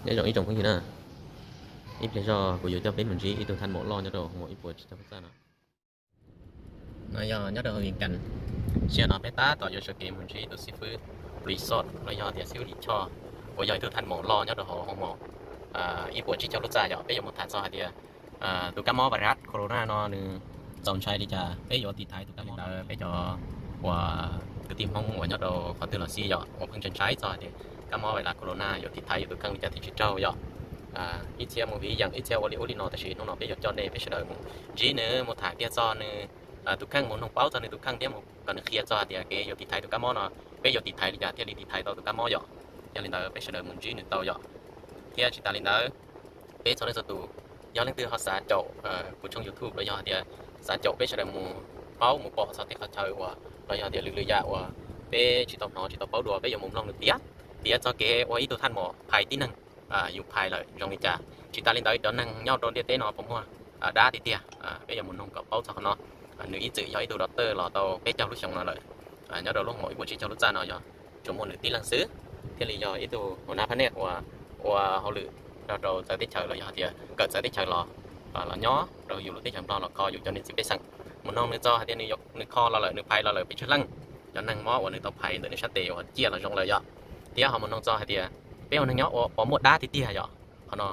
Nyob zoo ib tsoom phooj ywg na, ib pliag zog kuv yuav coj peb mus ntsib ib tug thaj maum loj nyob rau hoo maum ib puas tsib caug lub txaj no. No yog nyob rau Vias Cas, sim no peb tab tom yuav sawv kev mus ntsib tus xib fwb Resort los yog tias xib fwb Lis Choj, uas yog ib tug thaj maum loj nyob rau hauv hoo maum ib puas tsib caug lub txaj yom. Peb yuav mus tham txog hais tias tus kab mob virus corona no nws txaus ntshai li cas, peb yuav tiv thaiv tus kab mob no. Peb cov uas kwv tij Hmoob uas nyob rau qhov twg los xij yom, uas pheej ntshai ntshai txog hais tias kab mob virus corona yuav tiv thaiv yus tus kheej li cas thiaj tsis raug yom. Ib txhia mus viv yeem, ib txhia ua li ub li no, tab sis hnub no peb yuav coj nej peb sawv daws mus ntsib nws, mus tham kiag txog nws tus kheej, mus noog paub txog nws tus kheej thiab mus kom nws qhia txog hais tias kev yuav tiv thaiv tus kab mob no, peb yuav tiv thaiv li cas thiaj li tiv thaiv tau tus kab mob yom. Yog li ntawd peb sawv daws mus ntsib nws tau yom. Thiab tsis tas li ntawd, peb txhua leej txhua tus, yog leej twg ho xav caum kuv tshooj YouTube los yog hais tias xav caum peb sawv daws mus paub mus pom txog tej qhov chaw uas los yog tias lwm lwm yam uas peb tsis tau hnov tsis tau paub dua, peb yuav mus mloog nws piav, piav txog kev ua ib tug thaj maum phais tib neeg, yus phais lawm zoo li cas. Tsis tas li ntawd cov neeg nyob rau ntiaj teb no puas muaj dab tiag tiag, peb yuav mus noog kom paub txog qhov no. Nws ib txwm yog ib tug doctor los tau peb caug lub xyoo no lawm, nyob rau lub hoo maum ib puas tsib caug lub txaj no yog tsuas muaj nws tib leeg xwb, thiaj li yog ib tug hua nab phab nej uas ua hauj lwm nrog rau txawv teb chaws los yog tias kawm txawv teb chaws los, los nyob rau yus lub teb chaws Nplog los kho yus cov niam txiv pej xeem. Mus noog nws txog hais tias nws kho los lawm, nws phais los lawm pes tsawg leej, cov neeg mob uas nws tau phais ntawm nws sab tes uas ciaj los zoo lawm yom. Thiab ho mus noog txog hais tias peb ua neeg nyob ua puas muaj dab tiag tiag yom. Qhov no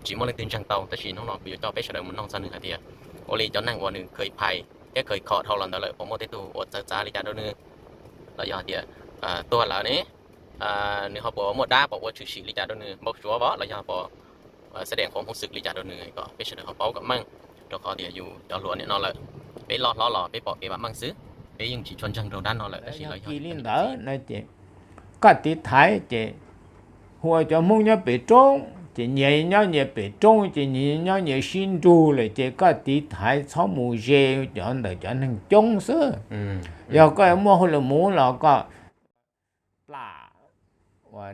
tsis muaj leej twg ntseeg tau, tab sis hnub no kuv yuav coj peb sawv daws mus noog txog nws hais tias ua li cov neeg uas nws khaws phais thiab khaws kho dhau los ntawd lawm puas muaj tej tug uas txawv txav li cas rau nws, los yog tias tuag lawm ne, nws ho puas muaj dab, puas ua tshwm sim li cas rau nws, npau suav los yog puas xab dees qhuas hmoob xwm li cas rau nws, kom peb sawv daws ho paub kom meej, rau qhov tias yus cov hluas nim no lawm, peb loj hlob los peb pom kev vam meej xwb, peb yeej tsis tshua ntseeg rau dab no lawm, tab sis los yog li ntawd no ces koj tiv thaiv ces hu ua cov Hmoob nyob pem roob ces nyias nyob nyias pem roob ces nyias nyob nyias sib nrug lawm ces koj tiv thaiv txhob mus ze cov ntawm cov neeg coob xwb. Yog koj muaj hauj lwm mus los koj plam, ua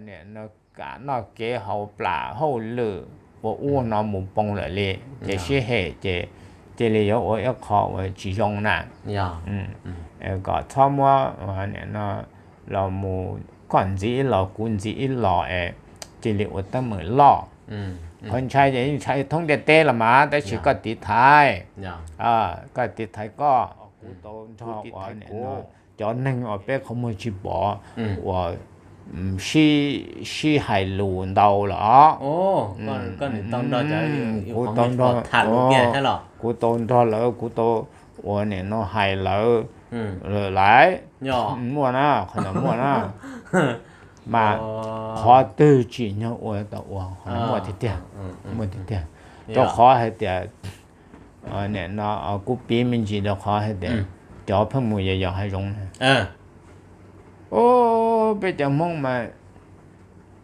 kam noj kev haus, plam hauj lwm ua ub no mus poob lawm li ces sib hem ces cia li yuav ua ib qho uas tsis zoo na. Kom txhob muab los mus koj ntxiv ib los kuv ntxiv ib los es cia li ua teeb meem loj. Qhov ntshai ces yeej ntshai thoob ntiaj teb los mas tab sis koj tiv thaiv, koj tiv thaiv koj, kuv tau nrog cov neeg uas peb qhov muag tsis pom uas sib hais lus ntau lawm os. Kuv tau nrog, kuv tau nrog lawv, kuv tau ua nim no hais lawv lawm. Muaj na, qhov ntawd muaj na. Mas qhov twg tsim nyog ua tau ua, qhov no muaj tiag tiag, muaj tiag tiag. Rau qhov hais tias nim no kuv piv me ntsis rau qhov hais tias cov pheej mus yos yos hav zoov na, peb cov Hmoob mas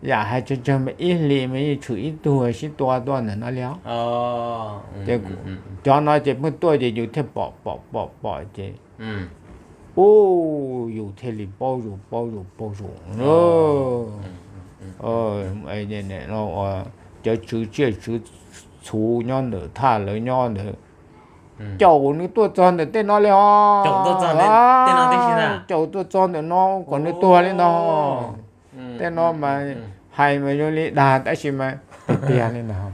yam hais tsawg tsawg mas ib hlis mas yeej tshwm ib tug sib tua tuaj ntawm no li os. Ces cov no ces pheej tuaj ces yus thiaj pom pom pom pom ces ub, yus thiaj li paub zus paub zus paub zus. Cov tswv tsiaj tswv txhu nyob ntawm thaj lawv nyob ntawd, caum nws tuaj txog ntawm tej no li os. Caum tuaj txog ntawm no kom nws tuag li ntag. Tej no mas hais mas zoo li dag tab sis mas tiag tiag li ntag.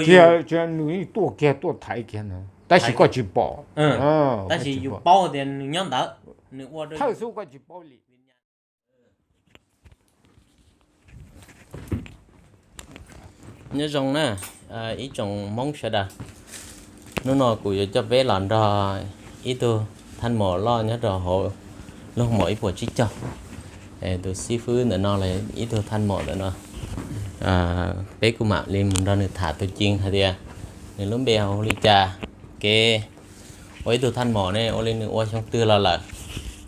Tsis, nws yeej tuaj kiag tuaj thaiv kiag ntag tab sis koj tsis pom. Thawj xub koj tsis paub li. Nyob zoo na, ib tsoom Hmoob sawv daws, hnub no kuv yuav coj peb los nrog ib tug thaj maum loj nyob rau hauv lub hoo maum ib puas tsib caug. Tus xib fwb ntawm no los ib tug thaj maum ntawm no, peb kuj mam li mus nrog nws tham tus ceev hais tias nws lub npe hu li cas, kev ua ib tug thaj maum ne ua li nws ua xyoo twg los lawm,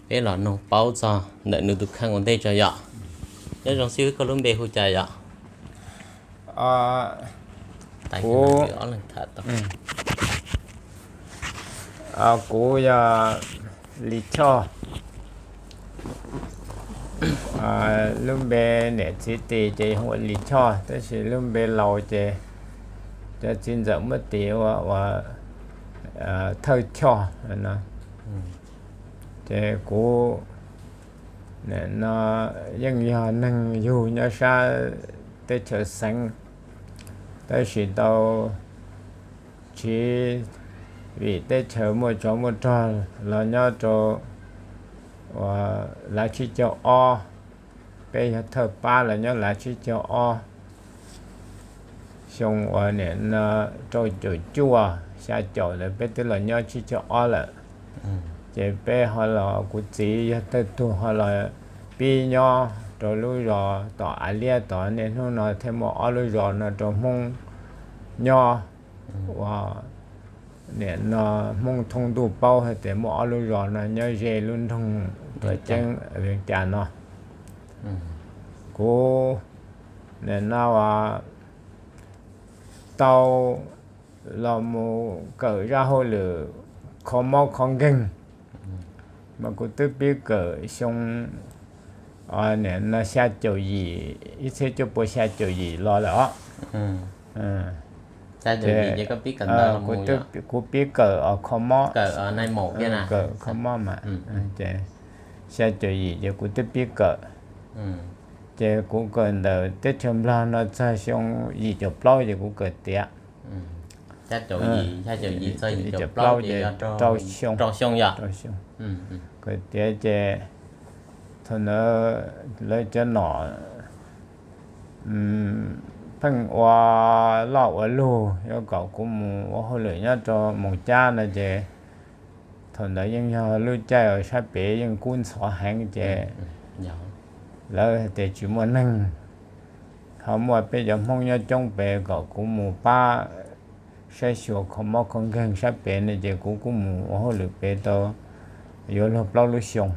peb los noog paub txog ntawm nws tus kheej ua ntej tso yom. Nyob zoo xib fwb, koj lub npe hu cas yom? Kuv, kuv yog Lis Choj. Lub npe niam txiv tis ces hu ua Lis Choj tab sis lub npe laus ces cov txiv ntxawm muab tis ua Thawj Choj no. Ces kuv Nim no yeej yog neeg yug nyob sab teb chaws xeev, tab sis tau tsiv vim teb chaws muaj tsov muaj rog los nyob rau uas lav tsib caug ob, peb yog thawj pab los nyob lav tsib caug ob xyoo uas nim no rau caum cuaj xya caum ntawd peb twb los nyob tsib caug ob lawm. Ces peb ho los kuv txiv yog thawj tug ho los pib nyob rau lub zos tom av liab tod, niaj hnub no thiaj muaj ob lub zos no rau Hmoob nyob. Uas nim no Hmoob thoob ntuj paub hais tias muaj ob lub zos no nyob ze lub nroog Tuam Ceeb Vees Cas no. Kuv nim no uas tau los mus kawm zaj hauj lwm kho mob kho nkeeg, mas kuv twb pib kawm xyoo nim no xya caum yim, ib txhiab cuaj pua xya caum yim los lawm os. Kuv pib kawm os kho mob, kawm kho mob mas, ces xya caum yim ces kuv twb pib kawm. Ces kuv kawm ntawm teb chaws Nplog no txog xyoo yim caum plaub ces kuv kawm tiav. Yim caum plaub ces rau xyoo, rau xyoo. Kawm tiav ces thaum ntawd lawv cov nom pheej ua loj ua lug yuav kom kuv mus ua hauj lwm nyob rau Moos Cab no ces thaum ntawd yeej yog lub caij uas sab pem yeej kub ntxhov heev ces lawv hais tias tsis muaj neeg, ho muaj peb cov Hmoob nyob coob pem kom kuv mus pab saib xyuas kho mob kho nkeeg sab pem no ces kuv kuj mus ua hauj lwm pem tau yuav luag plaub lub xyoo.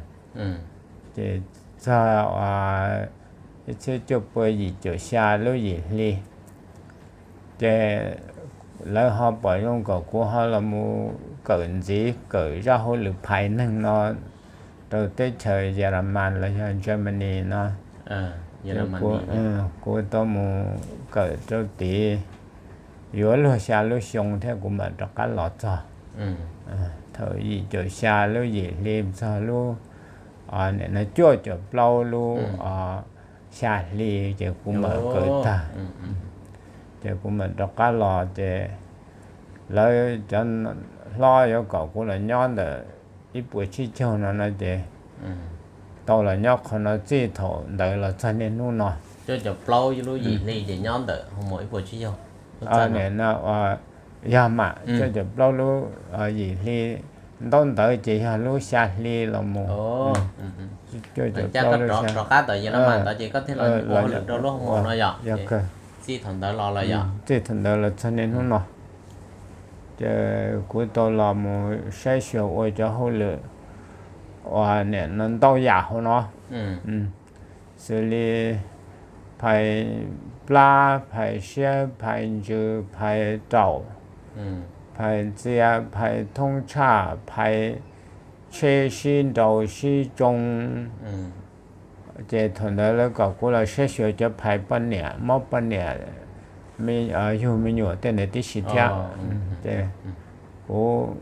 Ces txog ib txhiab cuaj pua yim caum xya lub yim hli ces lawv ho pom zoo kom kuv ho los mus kawm ntxiv, kawm zaj hauj lwm phais neeg no rau teb chaws Yelamas los yog Germany no. Kuv tau mus kawm rau tid yuav luag xya lub xyoo thiab kuv mam rov qab los txog. Thaum yim caum xya lub yim hli txog lub nim no cuaj caum plaub lub xya hli ces kuv mam kawm tag, ces kuv mam rov qab los ces lawv cov hlob yuav kom kuv los nyob ntawm ib puas tsib caug no no ces tau los nyob qhov no txij thaum ntawd los txog niaj hnub no. Cuaj caum plaub lub yim hli ces nyob ntawm ib puas tsib caug. Nim no yog mas cuaj caum plaub lub yim hli, ntaub ntawv ces yog lub xya hli los mus. Rov qab tawm yeej no mas tod ces koj thiaj los ua hauj lwm rau lub hoo no yog, yog kawg. Txij thaum ntawd los los yog, txij thaum ntawd los txog niaj hnub no ces kuv tau los mus saib xyuas ua cov hauj lwm uas nim no ntau yam hauv no, xws li phais plab, phais siab, phais ntsws, phais raum, phais ntxias, phais thoob tshaj, phais tsheb sib nraus sib tsoo. Ces thaum ntawd lawv kom kuv los saib xyuas cov phais poj niam, mob poj niam, yug me nyuam tej ntawd tib si thiab. Ces kuv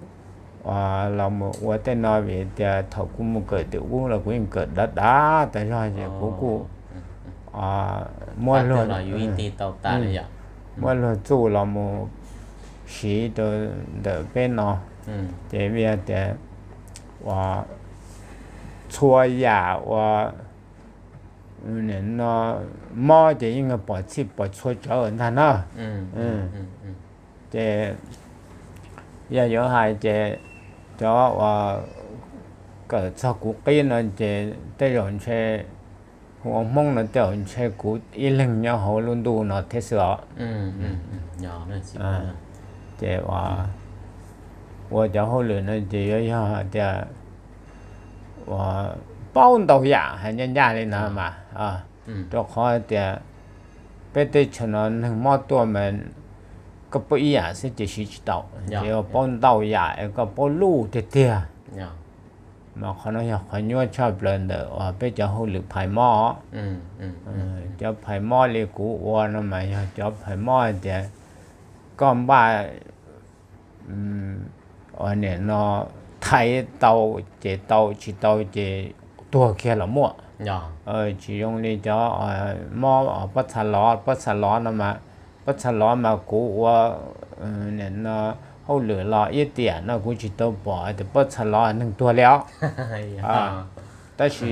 los mus ua tej no vim tias thaum kuv mus kawm tim ub los kuv yeej kawm dav dav tas zog ces kuv kuj muab luag, muab luag txuj los mus siv rau ntawm peb no. Ces vim tias uas txhua yam uas no mob ces yeej pom txhij pom txhua tsawv ntag na. Ces yog yuav hais ces cov uas kawm txog kuv qib no ces tej zaum ntshe hu ua Hmoob no tej zaum ntshe kuv ib leeg nyob hauv lub ntuj no thiab xwb os. Ces ua cov hauj lwm no ces yuav yog hais tias uas paub ntau yam hais ncaj ncaj li no mas, rau qhov tias peb teb chaws no neeg mob tuaj mas koj paub ib yam xwb ces siv tsis tau, ces yuav paub ntau yam es koj paub luj tiag tiag. Mas qhov no yog qhov nyuaj tshaj plaws ntawm uas peb cov hauj lwm phais mob. Cov phais mob li kuv ua no mas yog cov phais mob hais tias koj npaj uas nim no thaiv tau ces tau, tsis tau ces tuag kiag los muaj. Tsis zoo li cov mob pob txha lov, pob txha lov no mas, pob txha lov mas kuv ua, nim no hauj lwm los ib tiam no kuv tsis tau pom tias pob txha lov neeg tuag li os. Tab sis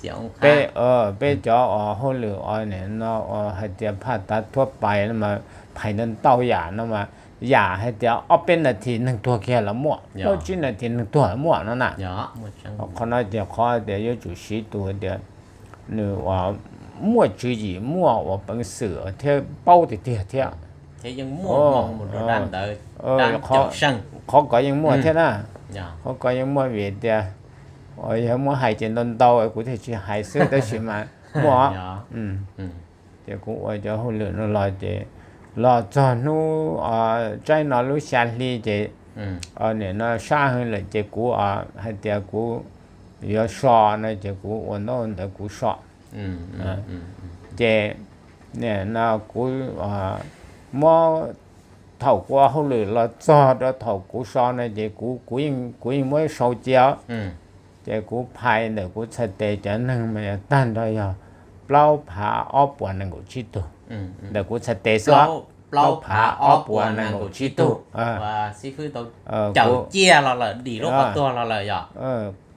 yog peb, peb cov uas hauj lwm uas nim no uas hais tias phaj tav thuab pais no mas phais ntau ntau yam no mas, yam hais tias ob peb nas this neeg tuag kiag los muaj, plaub tsib nas this neeg tuag los muaj no na. Qhov no ces qhov tias yuav tsum siv tus tias nws uas muaj tswv yim, muaj uas peev xwm thiab paub tiag tiag thiab. Qhov kov yeej muaj thiab na. Qhov kov yeej muaj vim tias yog muab hais ces ntau ntau kuv thiaj tsis hais xwb, tab sis mas muaj. Ces kuv ua cov hauj lwm no los ces los txog hnub tsaib no lub xya hli ces nim no sab heev lawm ces kuv hais tias kuv yuav so no ces kuv ua ntaub ntawv kuv so. Ces nim no kuv muab, thaum kuv ua hauj lwm los txog rau thaum kuv so no ces kuv, kuv yeej muab sau cia. Ces kuv phais ntawm kuv txhais tes cov neeg mas yog tag nrho yog plaub phav ob puas nees nkaum tsib tug ntawm kuv txhais tes xwb. Plaub phav ob puas nees nkaum tsib tug.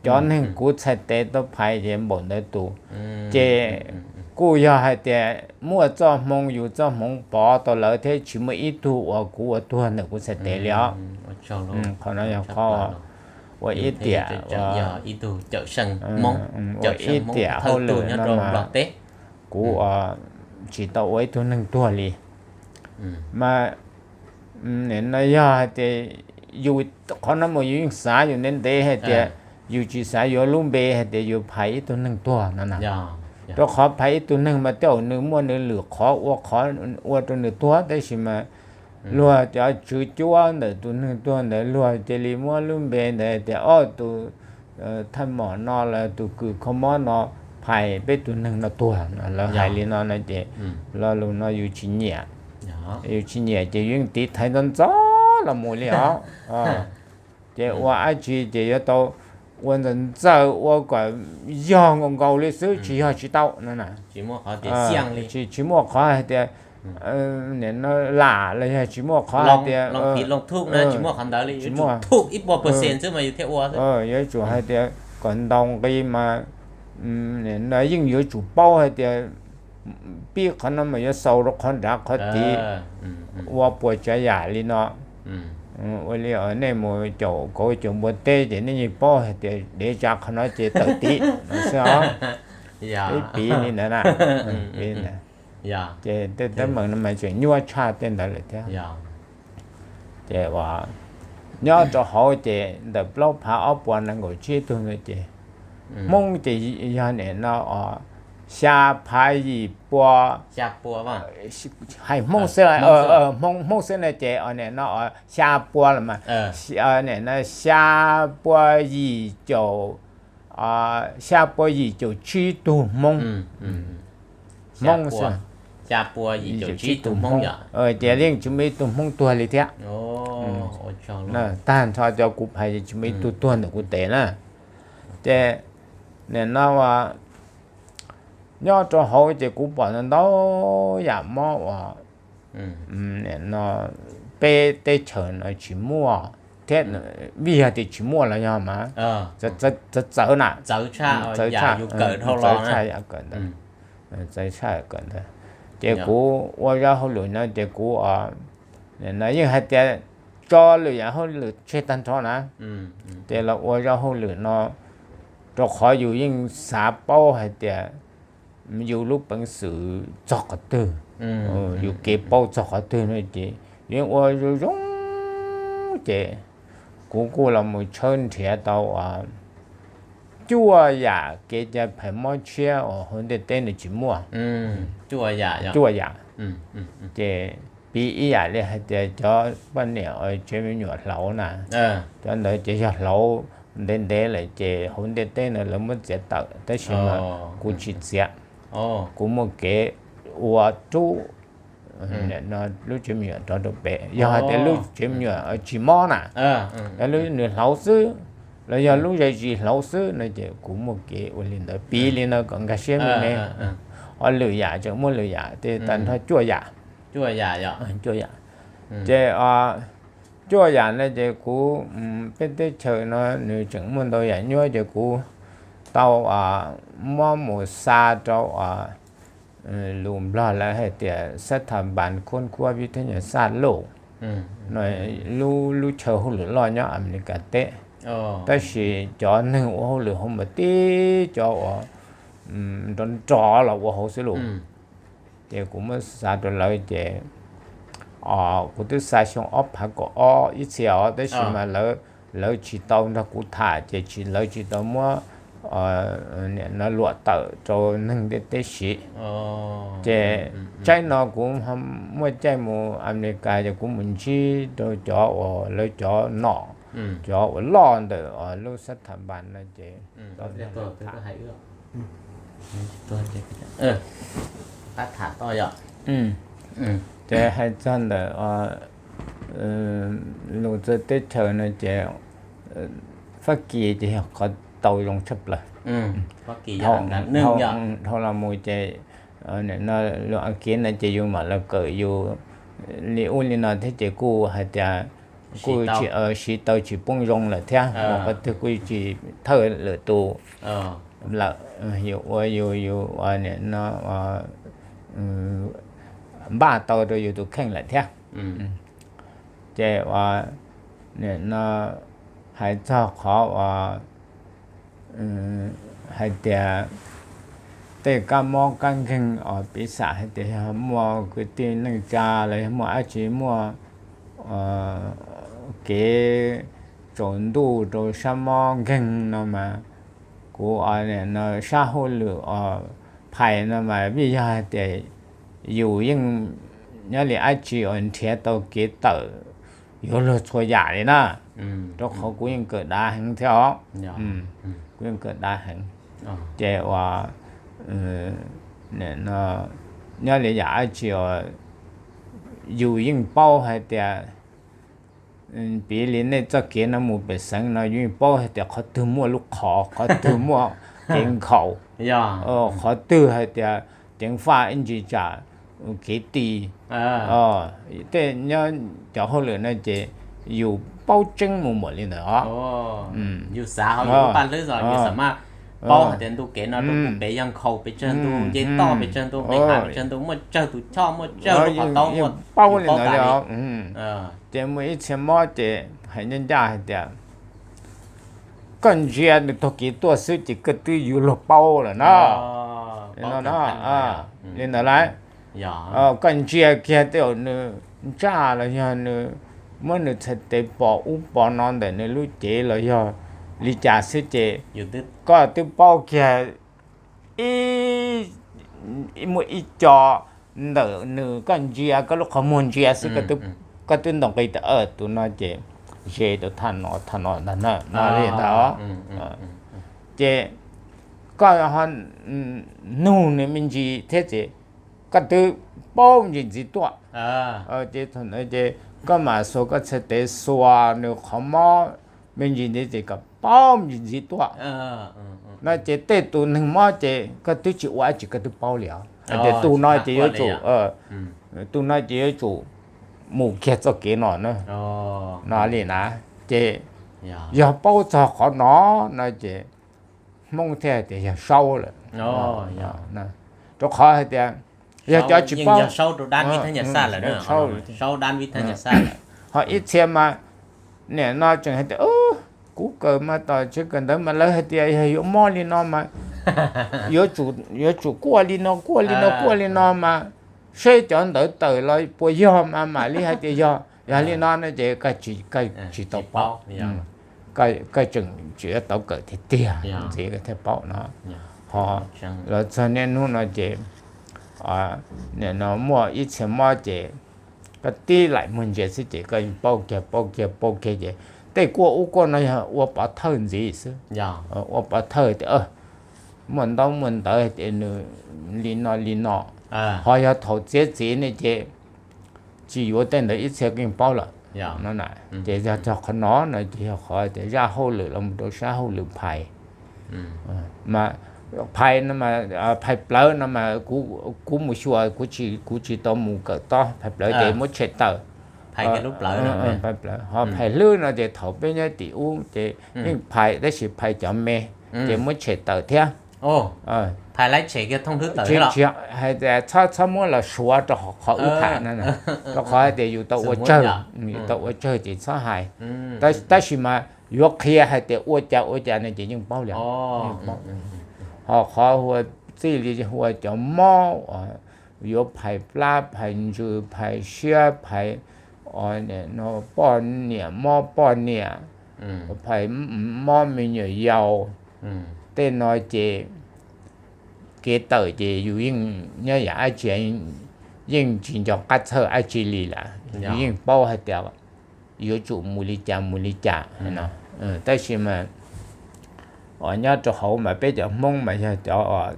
Cov neeg kuv txhais tes tau phais ces npaum ntawd tus. Ces kuj yog hais tias muaj txoj hmoo, yus txoj hmoov pov tau lawv thiab tsis muaj ib tug uas kuv ua tuag ntawm kuv txhais tes li os. Qhov no yog qhov ua ib tiam, ua ib tiam hauj lwm no mas kuv tsis tau ua ib tug neeg tuag li. Mas nim no yog hais tias yus, qhov no mas yus yeej xav yus ntev ntev hais tias yus tsis xav yuav lub npe hais tias yus phais ib tug neeg tuag no na. Rau qhov phais ib tug neeg mas tej zaum nws muaj nws lwm qhov ua, qhov ua rau nws tuag, tab sis mas luag cov tswv cuab ntawm tus neeg tuag ntawd luag cia li muab lub npe ntawd tias, o, tus thaj mom no los tus kws kho mob no phais peb tus neeg no tuag no, lawv hais li no no ces lo lus no yus tsis nyiam. Yus tsis nyiam ces yus yeej tiv thaiv ntxov ntxov los mus li os. Ces ua dab tsi ces yuav tau ua ntxawm ntxawm ua kom yog nkaus nkaus li xwb, tsis yog tsis tau no na. Tsis, tsis muaj qhov hais tias lam los yog tsis muaj qhov hais tias yuav tsum hais tias kom ntau nqi mas no yeej yuav tsum paub hais tias pib qhov no mas yuav xaus rau qhov nrad qhov tid, ua puas tsav yam li no. Ua li nej mus caum kauv caum npua teb ces nej yeej paub hais tias dev tsa qhov no ces tawm tid no xwb os. Ib piv li ntawd na. Ces tej teeb meem no mas tseem nyuaj tshaj tej ntawd lawm thiab. Ces nyob rau hauv ces ntawm plaub phav ob puas nees nkaum tsib tug ntawd ces Hmoob ces yog nim no xya phav yim pua, hais Hmoob xwb, Hmoob xwb no ces nim no xya pua los mas, nim no xya pua yim caum, xya pua yim caum tsib tug Hmoob. Hmoob xwb, yim caum tsib tug Hmoob, ces yeej tsis muaj ib tug Hmoob tuag li thiab. Tag nrho cov kuv phais ces tsis muaj ib tug tuag ntawm kuv tes na. Ces nim no nyob rau hauv ces kuv pom ntau ntau yam mob uas nim no peb teb chaws no tsis muaj thiab, vim yog tias tsis muaj los yog mas txawv txawv na, txawv tshaj, txawv tshaj yam kawm ntawd, txawv tshaj yam kawm ntawd. Ces kuv ua zaj hauj lwm no ces kuv no yeej hais tias tso lwm yam hauj lwm tseg tag nrho na, ces los ua zaj hauj lwm no, rau qhov yus yeej xav paub hais tias yus lub peev xwm txog qhov twg, yus kev paub txog qhov twg no ces yus yeej ua zoo zoo. Ces kuv kuj los mus tshawb nrhiav tau cuaj yam kev cai phais mob tshiab uas hauv ntiaj teb nws tsis muaj. Cuaj yam. Ces piv ib yam li hais tias cov poj niam tsev me nyuam hlauv na, cov ntawd ces yog hlauv ntev ntev lawm ces hauv ntiaj teb no lawv muab txiav tawm, tab sis mas kuv tsis txiav. Kuv muaj kev ua rub lub tsev me nyuam rov rau pem. Yog hais tias lub tsev me nyuam tsis mob na, lub nws hlauv xwb, los yog lub zej zis hlauv xwb no ces kuv muaj kev ua li ntawd piv li no kom nkag siab me me. Ob lwm yam tseem muaj lwm yam, tej tag nrho cuaj yam. Cuaj yam. Ces cuaj yam no ces kuv, peb teb chaws no nws tseem muaj ntau yam nyuaj ces kuv tau muab mus xa rau lus Nplog lawv hais tias xab thas npas khuab khuab vib thab nyas xaj lauj, lub chaw hauj lwm loj nyob Amelikas teb. Tab sis cov neeg ua hauj lwm hauv npas tib cov uas nrov nrov los ua hauv xwb lauj. Ces kuv muab xa rau lawv ces kuv twb xa xyoo ob phav kaum ob ib txhia os, tab sis mas lawv tsis tau nrog kuv tham ces tsis, lawv tsis tau muab nim no luam tawm rau neeg ntiaj teb siv. Ces tsaib no kuv muaj caij mus Amelikas ces kuv mus ntsib rau cov uas lawv cov nom, cov uas loj ntawm lub xab thas npas no ces ces hais txog ntawm lus txawj teb chaws no ces Fab Kis ces yog qhov tau zoo tshaj plaws. Dhau los mus ces lus Askiv no ces yus mam los kawm yus li ub li no thiab ces kuj hais tias kuj siv tau tsis poob zoo lawm thiab, mus qhov twg kuj tsis thawj lwm tus lawm, yus ua yus yus ua nim no npaj tau rau yus tus kheej lawm thiab. Ces ua nim no hais txog qhov uas hais tias tej kab mob kab nkeeg os, piv xam hais tias yog muaj kwv tij neej tsa los yog muaj dab tsi muaj kev tsaus ntuj rau sab mob nkeeg no mas kuv nim no sab hauj lwm os phais no mas vim yog hais tias yus yeej nyob li dab tsi uas nrhiav tau kev tawm yuav luag txhua yam li na. Rau qhov kuv yeej kawm dav heev thiab os. Kuv yeej kawm dav heev. Ces uas nyob li yam dab tsi uas yus yeej paub hais tias piv li nej txoj kev no mus pem xeev no yus yeej paub hais tias qhov twg muaj lub qhov, qhov twg muaj kev nkhaus, qhov twg hais tias ceev faj ib ntsis tsam kev ti. Tej nyob cov hauj lwm no ces yus paub tseeb mus npaum li ntawd os. Yus xav hauv yus lub paj hlwb os, yus xav mas paub hais tias ntu kev no rau pem yog nkhaus pes tsawg ntu, nce toj pes tsawg ntu, nqis hav pes tsawg ntu, muaj tsawg tus choj, muaj tsawg lub qhov taub, paub li ntawd li os. Ces muaj ib txhia mob ces hais ncaj ncaj hais tias koj ntsia nws taug kev tuaj xwb ces koj twb yuav luag paub lawm na. Li ntawd lauj, koj ntsia kiag tej zaum nws ntsaj los yog nws muab nws txhais tes pos ub pos no ntawm nws lub cev los yog li cas xwb ces koj twb paub kiag ib, muaj ib co ntawm nws, koj ntsia koj lub qhov muag ntsia xwb koj twb ntaus nqi tias tus no ces ze rau thaj no thaj no ntag na, no li ntag. Ces koj ho nug nws me ntsis thiab ces koj twb paub me ntsis ntxiv tuaj. Ces thaum ntawd ces koj mam xuas koj txhais tes xuas nws qhov mob me ntsis ntxiv ces koj paub me ntsis ntxiv tuaj. No ces tej tus neeg mob ces koj twb tsis ua dab tsi koj twb paub li os. Ces tus no ces yuav tsum, tus no ces yuav tsum mus kiag txoj kev no na. No li na, ces yog paub txog qhov no no ces Hmoob thiaj hais tias yog saub lawm. Rau qhov hais tias yog cov tsis paub, ho ib txhia mas nim no tseem hais tias kuv kawm mas tom tsev kawm ntawv mas lawv hais tias yog yuav mob li no mas yuav tsum kuaj li no kuaj li no kuaj li no mas seb cov ntawv tawm los puas yog mas mam li hais tias yog. Yog li no no ces koj tsis tau paub, koj tseem tsis tau kawm tiag tiag ntxiv koj thiaj paub no. Ho los txog niaj hnub no ces nim no muaj ib txhia mob ces koj tib laim muag ntsia xwb ces koj paub kiag paub kiag paub kiag ces tej kuaj ub kuaj no yog ua pov thawj ntxiv xwb. Ua pov thawj tias muaj ntaub muaj ntawv tias nws li no li no. Ho yog thaum txiav txim ne ces tsis yuav tej ntawd ib txhia koj yeej paub lawm. no na. Ces yog txog qhov no no ces yog qhov tias zaj hauj lwm los mus rau sab hauj lwm phais. Mas phais no mas, phais plawv no mas kuv mus xyuas, kuv tsis, kuv tsis tau mus kawm tob phais plawv ces muab tshem tawm. Phais plawv, ho phais hlwb no ces thaum peb nyob tim ub ces yeej phais tab sis phais cov me ces muab tshem tawm thiab. Tsis, tsis hais tias txhob, txhob muab los suav rau qhov ub phais no, rau qhov hais tias yus tau ua tsawg, yus tau ua tsawg ces txhob hais. Tab sis mas yuav qhia hais tias ua cas ua cas no ces yeej paub li. Ho qhov hu ua, txij li hu ua cov mob, yuav phais plab, phais ntsws, phais siab, phais poj niam, mob poj niam, phais mob me nyuam yaus, tej no ces kev tawm ces yus yeej nyob yam dab tsi yeej tsis nco qab txhawj dab tsi li lawm. Yus yeej paub hais tias yuav tsum mus li cas mus li cas no. Tab sis mas nyob rau hauv mas peb cov Hmoob mas yog cov,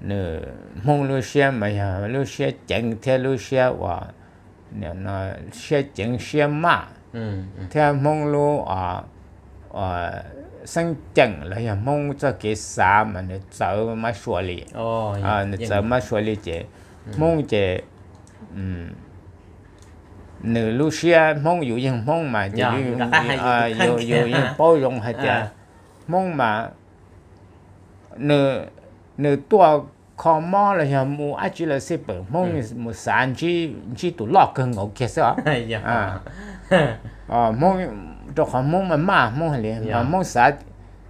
nws, Hmoob lub siab mas yog lub siab ceev thiab lub siab uas, nim no, siab ceev siab maj, thiab Hmoob lub xeeb ceem los yog Hmoob txoj kev xav mas nws txawv mab sua li. Nws txawv mab sua li ces Hmoob ces nws lub siab, Hmoob, yus yeej Hmoob mas ces yus yeej paub zoo hais tias Hmoob mas nws, nws tuaj kho mob los yog mus dab tsi los xij peem Hmoob mus xav ntsib tus loj kawg nkaus kiag xwb os. Hmoob, rau qhov Hmoob maj maj Hmoob hais li mas Hmoob xav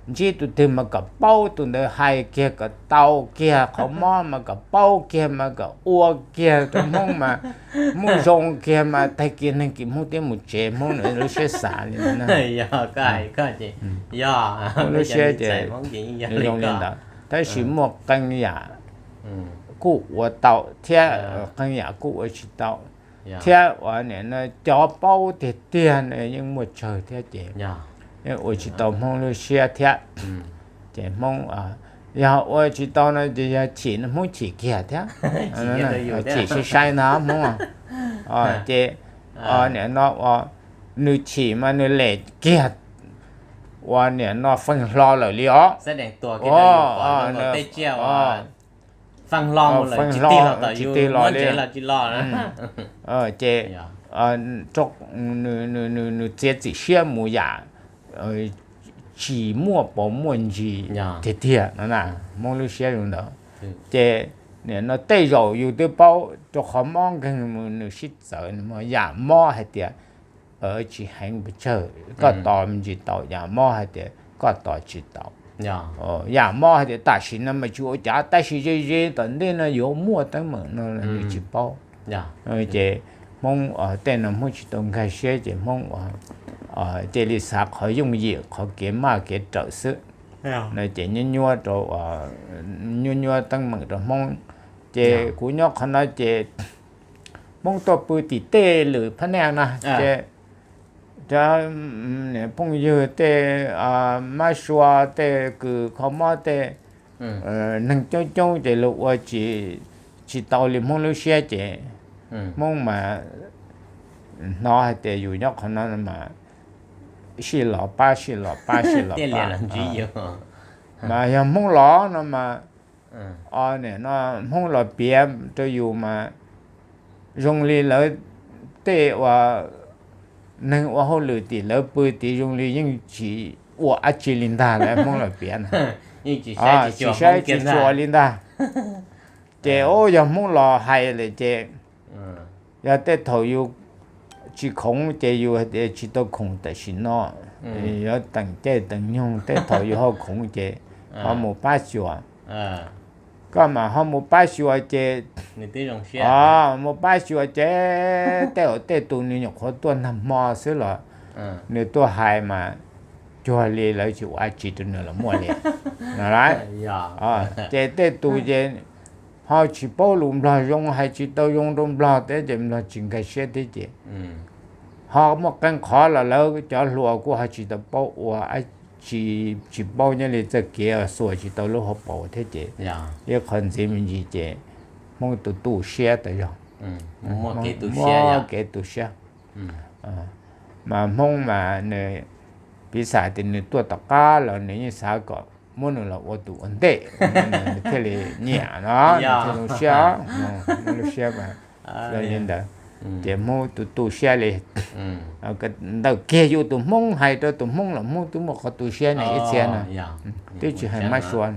ntsib tus twg mas kom paub tus ntawd hais kiag kom tau kiag qhov mob mas kom paub kiag mas kom ua kiag rau Hmoob mas Hmoob zoo kiag mas tag kis neeg kis Hmoob twb mus tsev, Hmoob lub siab xav li ntawd. Lub siab ces zoo li ntawd. Tab sis muaj qee yam kuj ua tau thiab, qee yam kuj ua tsis tau thiab. Uas nim no cov paub tiag tiag no yeej muaj tsawg thiab ces yeej ua tsis tau Hmoob lub siab thiab. Ces Hmoob, yog ua tsis tau no ces yog chim no Hmoob chim kiag thiab. Chim sai sai ntag Hmoob. Ces nim no uas nws chim mas nws lem kiag uas nim no feej hlo lawm li os. Feej hlo tsis tig los li. Ces nws txiav txim siab mus yam tsis muaj paus muaj ntsis tiag tiag no na. Hmoob lub siab zoo ntawd. Ces nim no tej zaum yus twb paub rau qhov mob nkeeg mus nws sib txawv, yam mob hais tias tsis heev pes tsawg koj tos me ntsis tau, yam mob hais tias koj tos tsis tau. Yam mob hais tias tam sim no mas tsis ua cas tab sis ze ze tom ntej no yuav muaj teeb meem no los nws tsis paub. Ces Hmoob tej no Hmoob tsis tau nkag siab ces Hmoob ua cia li xav qhov yooj yim qhov kev maj kev rawm xwb no ces nyuaj nyuaj rau, nyuaj nyuaj teeb meem rau Hmoob. Ces kuv nyob qhov no ces Hmoob tuaj pw tim tej lwm phab neej na ces cov phooj ywg tej mab sua tej kws kho mob tej neeg coob coob ces luag ua tsis, tsis tau li Hmoob lub siab ces Hmoob mas hnov hais tias yus nyob qhov no mas sij los pab sij los pab sij los pab. Mas yog Hmoob los no mas, nim no Hmoob los piav rau yus mas zoo li lawv tej uas neeg ua hauj lwm tim lawv pw tid zoo li yeej tsis ua dab tsi li ntag lawv Hmoob los piav na. Tsis saib tsis xyuas li ntag. Ces yog Hmoob los hais lawm ces yog tej thaum yus tsis khoom ces yus hais tias tsis tau khoom tam sim no, yuav teem caij teem nyoog, tej thaum yus ho khoom ces ho mus pab xyuas. Koj mas ho mus pab xyuas ces, mus pab xyuas ces tej, tej tus nws nyuam qhuav tuaj nag hmo xwb los nws tuaj hais mas cuag li lawv tsis ua tsis rau nws los muaj li no. Ces tej tus ces ho tsis paub lus Nplog zoo, hais tsis tau zoo rau Nplog thiab ces Nplog tsis nkag siab thiab ces ho muaj qee qhov los lawv cov hluas kuj ho tsis tau paub ua, tsis, tsis paub nyob li txoj kev xuas tsis tau lub hauv paus thiab ces ib qho ntxiv me ntsis ces Hmoob tu tu siab tas zog, muaj kev tu siab. Mas Hmoob mas nws, piv xam tias nws tuaj tom qab los nws yeej xav kom muab nws los ua tus ua ntej, nws thiaj li nyiam no, nws thiaj zoo siab, zoo siab mas li ntawd. Ces Hmoob tu tu siab li, ntawm kiag yus tus Hmoob hais rau tus Hmoob los Hmoob twb muaj qhov tu siab no ib txhia no, twb tsis hais mab sua,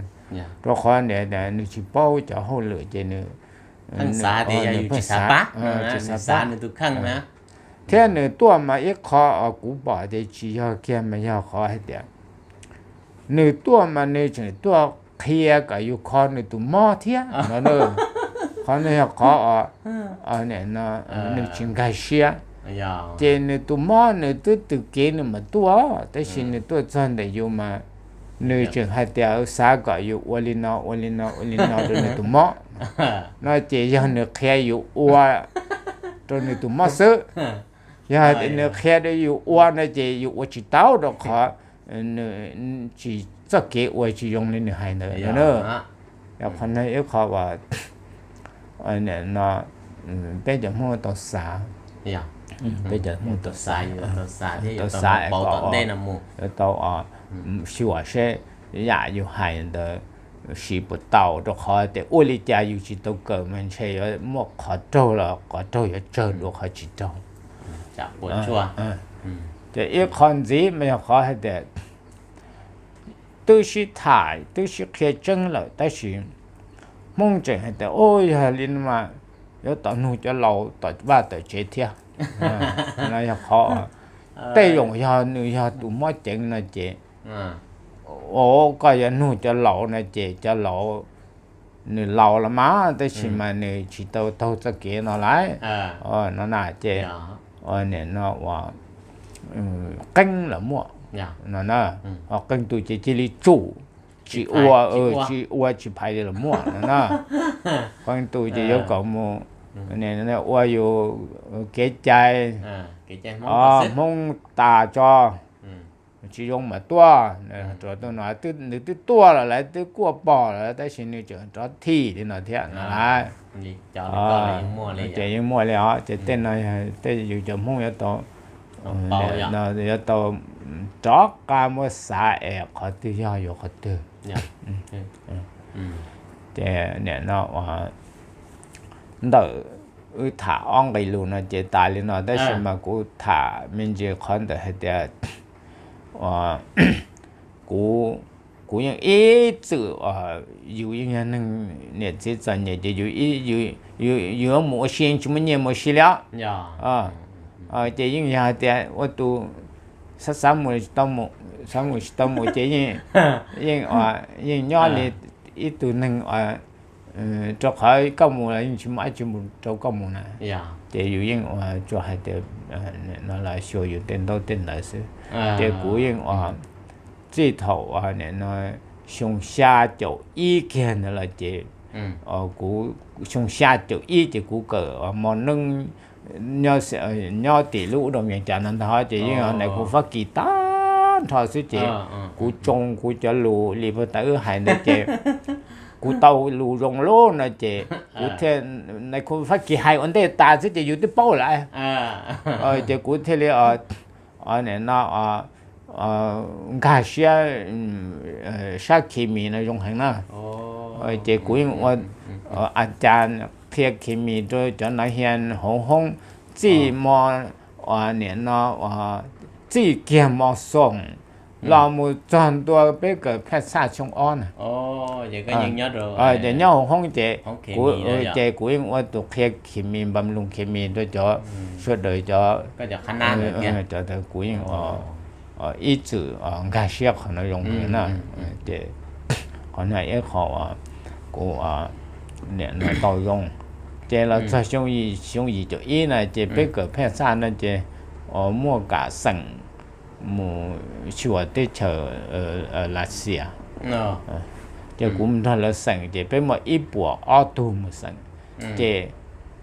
rau qhov nws tsis paub cov hauj lwm ces nws pheej xav, tsis xav pab, thiab nws tuaj mas ib qho kuv pom tias tsis yog kiag mas yog qhov hais tias nws tuaj mas nws tseem tuaj qhia kom yus kho nws tus mob thiab no. Qhov no yog qhov nws tsis nkag siab. Ces nws tus mob nws twb tws kev nws mam tuaj, tab sis nws tuaj txog ntawm yus mas nws tseem hais tias xav kom yus ua li no ua li no ua li no rau nws tus mob no, ces yog nws qhia yus ua rau nws tus mob xwb. Yog hais tias nws qhia rau yus ua no ces yus ua tsis tau rau qhov nws tsis, txoj kev ua tsis zoo li nws hais ntawd no. Qhov no ib qho uas no peb cov Hmoob tau xav, peb cov Hmoob tau xav, tau xav kom yuav tau xyuas seb yam yus hais ntawd siv puas tau, rau qhov tias ua li cas yus tsis tau kawm mas ntshe yuav muaj qhov raug los qhov raug yuav tsawg dua qhov tsis raug. Ces ib qho ntxiv mas yog qhov hais tias twb sib tham twb sib qhia tseeb lawm tab sis Hmoob tseem hais tias, u, yog li no mas yuav tau nug cov laus tom vaj tom tsev thiab. No yog qhov, tej zaum yog nws yog tus mob ceev no ces, u, koj yuav nug cov laus no ces cov laus, nws laus los mas tab sis mas nws tsis tau taug txoj kev no lawm no na ces nim no uas qee los muaj no na, ho qee tus ces cia li tsum tsis ua, tsis ua tsis phais li los muaj no na. Qee tus ces yuav kom mus ua yus kev cai Hmoob tas tso, tsis zoo mas tuaj, rau tus no nws twb tuaj los lawv twb kuaj pom lawm tab sis nws tseem rov thim li no thiab no lawm. Ces yeej muaj li os, ces tej no tej yus cov Hmoob yuav tau, yuav tau rov qab muab xav es qhov twg yog yuav qhov twg. Ces nim no ntawm wb tham ob nqe lus no ces tas li no tab sis mas kuv tham me ntsis qhov ntawm hais tias kuv, kuv yeej ib txwm, yus yeej yog neeg niam txiv txom nyem ces yus yuav mus ua si tsis muaj nyiaj mus ua si li os. Ces yeej yog hais tias ua tus xav xav mus tsis tau mus, xav mus tsis tau mus ces yeej, yeej nyob li ib tug neeg rau qhov koj mus los yeej tsis muaj dab tsi mus rau koj mus na. Ces yus yeej ua tsuas hais tias no los xyuas yus tej ntaub tej ntawv xwb. Ces kuv yeej ua, txij thaum nim no xyoo xya caum ib kiag ntawd los ces kuv, xyoo xya caum ib ces kuv kawm mos neeb nyob tim lub ub rau Mes Kas no ntag ces yeej nais khu Fab Kis tag nrho xwb ces kuv tsoo kuv cov lus li puag ta wb hais ntawd ces kuv tau lus zoo lawm no ces kuv thiaj, nais khu Fab Kis hais ua ntej tas xwb ces yus twb paub lawm. Ces kuv thiaj li nim no nkag siab sab khes mis no zoo heev na. Ces kuv yeej ua a cas qhia khes mis rau cov nav hia hauv hoob, txij mo, nim no txij kiag mo xoom los mus txog ntua peb kawm phaj xaj xyoo ob na. Ces nyob hauv hoob ces, ces kuv yeej ua tus qhia khes mis npam loos khes mis rau cov sawv daws cov, cov kuv yeej ib txwm nkag siab qhov no zoo na. Ces qhov no ib qho kuv nim no tau zoo. Ces los txog xyoo yim caum ib na ces peb kawm phaj xaj no ces muaj kam xeem mus xyuas teb chaws Lav Xias. Ces kuv mus nrog lawv xeem ces peb muaj ib puas ob tug mus xeem. Ces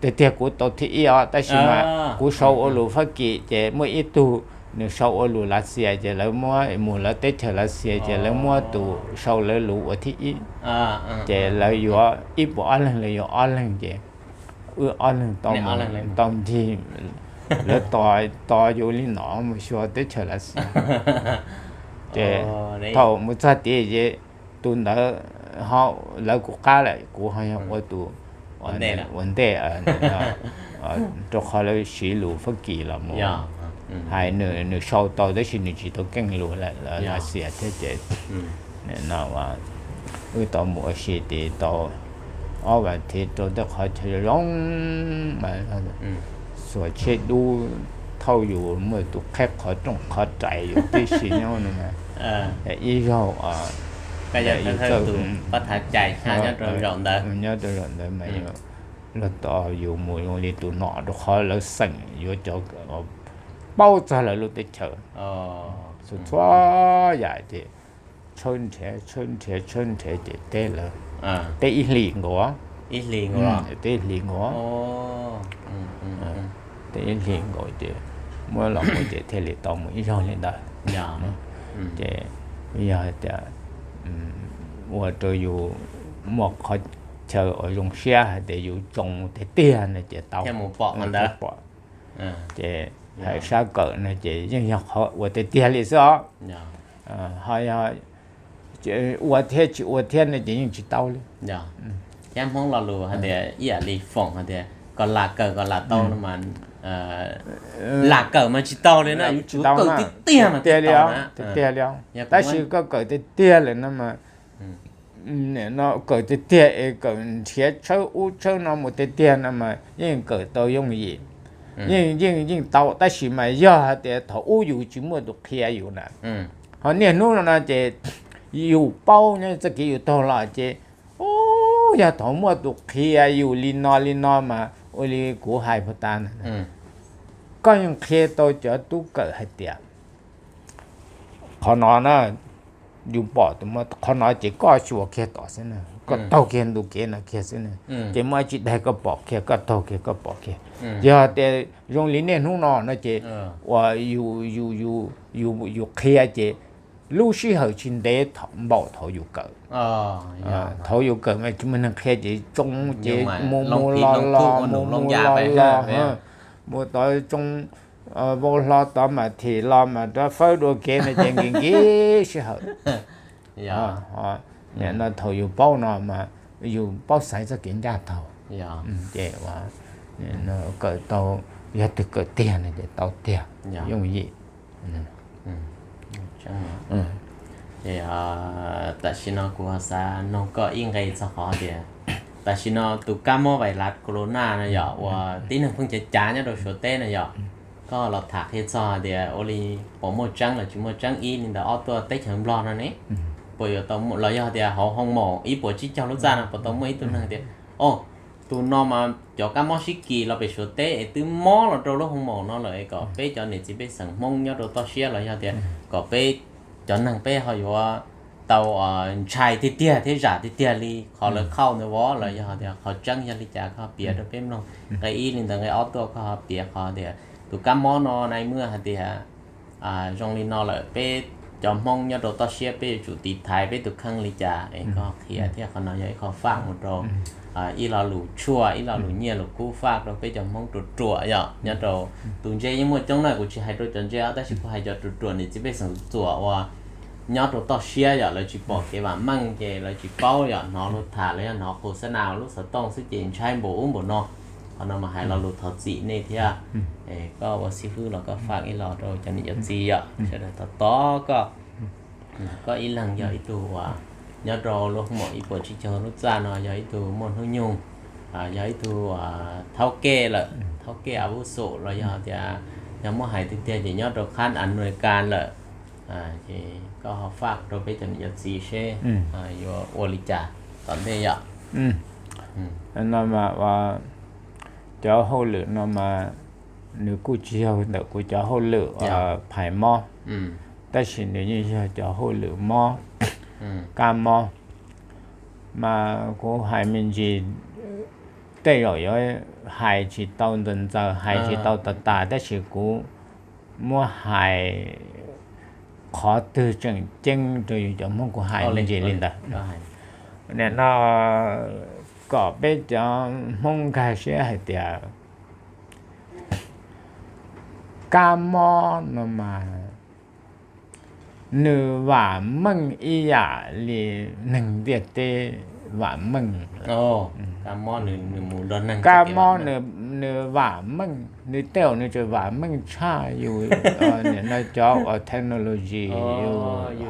tiag tiag kuv tau thib ib os tab sis mas kuv sau ua lus Fab Kis ces muaj ib tug nws sau ua lus Lav Xias ces lawv muab mus lawv teb chaws Lav Xias ces lawv muab tus sau lawv lus ua thib ib. Ces lawv yuav ib puas ob leeg, lawv yuav ob leeg ces wb ob leeg tau ncig Lawv tos, tos yus li no mus xyuas teb chaws Lav Xias. Ces thaum mus txog tid ces tus ntawd ho lawv kuv qab lawm, kuv ho yog ua tus ua ntej, rau qhov lawv siv lus Fab Kis los mus hais, nws sau tau tab sis nws tsis tau keej lus Lav Xias thiab ces no wb tau mus ua si tid tau ob vas thiv rau tej qhov chaw zoo zoo mas xuas tsheb dub thauj yus, muaj tus qheb qhov rooj qhov rais yus tib si nyob no. Ib zaug nyob rau zaum ntawd mas luag tos yus mus zoo li tus nom, rau qhov lawv xeem yuav cov paub txog lawv lub teb chaws txhua txhua yam ces tshawb nrhiav tshawb nrhiav tshawb nrhiav ces teb lawv, teb ib hlis nkaus, teb ib hlis nkaus, teb ib hlis nkaus ces muab los mus ces thiaj li tau mus ib zaug li ntawd. Ces yog hais tias ua rau yus muaj qhov chaw uas zoo siab hais tias yus tsoo tiag tiag no ces tau pom. Ces hais sab kawm no ces yeej yog qhov ua tiag tiag li xwb os. Ho yog ua thiab tsis ua thiab no ces yeej tsis tau li. Thiab Hmoob lo lus hais tias ib yam li foom hais tias kom lam kawm kom lam tau no mas lam kawm mas tsis tau li na, yus tsis tau kawm tiag tiag mas tiag li os, tiag tiag li os. Tab sis koj kawm tiag tiag lawm no mas no kawm tiag tiag es kawm nrhiav tshawb ub tshawb no mus tiag tiag no mas yeej kawm tau yooj yim, yeej yeej yeej tau, tab sis mas yog hais tias thaum ub yus tsis muaj tus qhia yus na, ho niaj hnub no no ces yus paub nyob txoj kev yus taug los ces, u, yog thaum muaj tus qhia yus li no li no mas ua li kuv hais puag ta na, koj yeej qhia tau cov tub kawm hais tias qhov no na, yus pom tus muaj qhov no ces koj xyuas kiag tom xwb na, koj taug kiag ntu kev no kiag xwb na, ces muaj dab tsi daig koj pom kiag, koj taug kiag koj pom kiag. Yog tias zoo li niaj hnub no no ces uas yus, yus qhia ces lub sij hawm tsis ntev npaum thaum yus kawm. Thaum yus kawm mas tsis muaj neeg qhia ces tsoo ces mus mus los los mus mus los los, mus tod tsoo vau hlo tod mas thim los mas rov fawb dua kev no ces nkim nkim sij hawm. Nim no thaum yus paub no mas yus paub xaiv txoj kev ncaj taug, ces kawm tau, yog twg kawm tiag no ces tau tiag, yooj yim. Ces tam sim no kuv ho xav noog koj ib nqe txog qhov tias tam sim no tus kab mob vais lav corona no yog uas tib neeg pheej cav cav nyob rau Suav teb no yog, koj los tham qhia txog tias ua li puas muaj tseeb los tsis muaj tseeb ib li ntawd, ob tuaj teb chaws Nplog no ne, puas yuav tau los yog tias hauv hoo maum ib puas tsib caug lub txaj no puas tau muaj ib tug neeg tias, o, tus no mas cov kab mob sib kis los pem Suav teb es twb mob los rau lub hoo maum no lawm es kom peb cov niam txiv pej xeem Hmoob nyob rau toj siab los yog tias kom peb cov neeg peb ho yuav tau ntshai tiag tiag thiab zam tiag tiag li qhov lawv qhauj ntawd vov los yog tias qhov tseeb yog li cas koj ho piav rau peb mloog. Nqe ib li ntawd, nqe ob tuaj koj ho piav qhov tias tus kab mob no nai muaj hais tias zoo li no lawm peb cov Hmoob nyob rau toj siab peb yuav tsum tiv thaiv peb tus kheej li cas es koj qhia thiab qhov no yog ib qho faj mus rau ib lo lus tshuaj ib lo lus nyiaj lus kub faj rau peb cov Hmoob ruam ruam yom. Nyob rau tus ntse yeej muaj coob na, kuv tsis hais rau cov ntse os, tab sis kuv hais cov ruam ruam niam txiv pej xeem txuam uas nyob rau toj siab yom, lawv tsis pom kev vam meej ces lawv tsis paub yom, hnov luag tham los yog hnov qus xab nas lub xov tooj xwb ces ntshai npaum ub npaum no. Qhov no mas hais lo lus thov txim nej thiab. Koj ua xib fwb los koj faj ib lo rau cov niam cov txiv yom, sawv daws tos tos koj. Koj ib leeg yog ib tug uas nyob rau lub hoo maum ib puas tsib caug lub txaj no yog ib tug muaj hnub nyoog, yog ib tug thaub kej lawm, thaub kej a vub xum los yog tias yog muab hais tiag tiag ces nyob rau khab Amelikas lawm. Ces koj ho faj rau peb cov niam cov txiv seb yuav ua li cas tom ntej yom. No mas cov hauj lwm no mas nws kuj tsis yog ntawm kuv cov hauj lwm phais mob, tab sis nws yeej yog cov hauj lwm mob, kab mob. Mas kuv hais me ntsis, tej zaum yuav hais tsis tau ntxaws ntxaws, hais tsis tau tas tas, tab sis kuv muab hais qhov twg tseem ceeb rau yus cov Hmoob, kuv hais me ntsis li ntawd. Nim no kom peb cov Hmoob nkag siab hais tias kab mob no mas nws vam meej ib yam li neeg ntiaj teb vam meej. Kab mob nws vam meej, nws tej zaum nws tseem vam meej tshaj yus nim no cov uas technology yus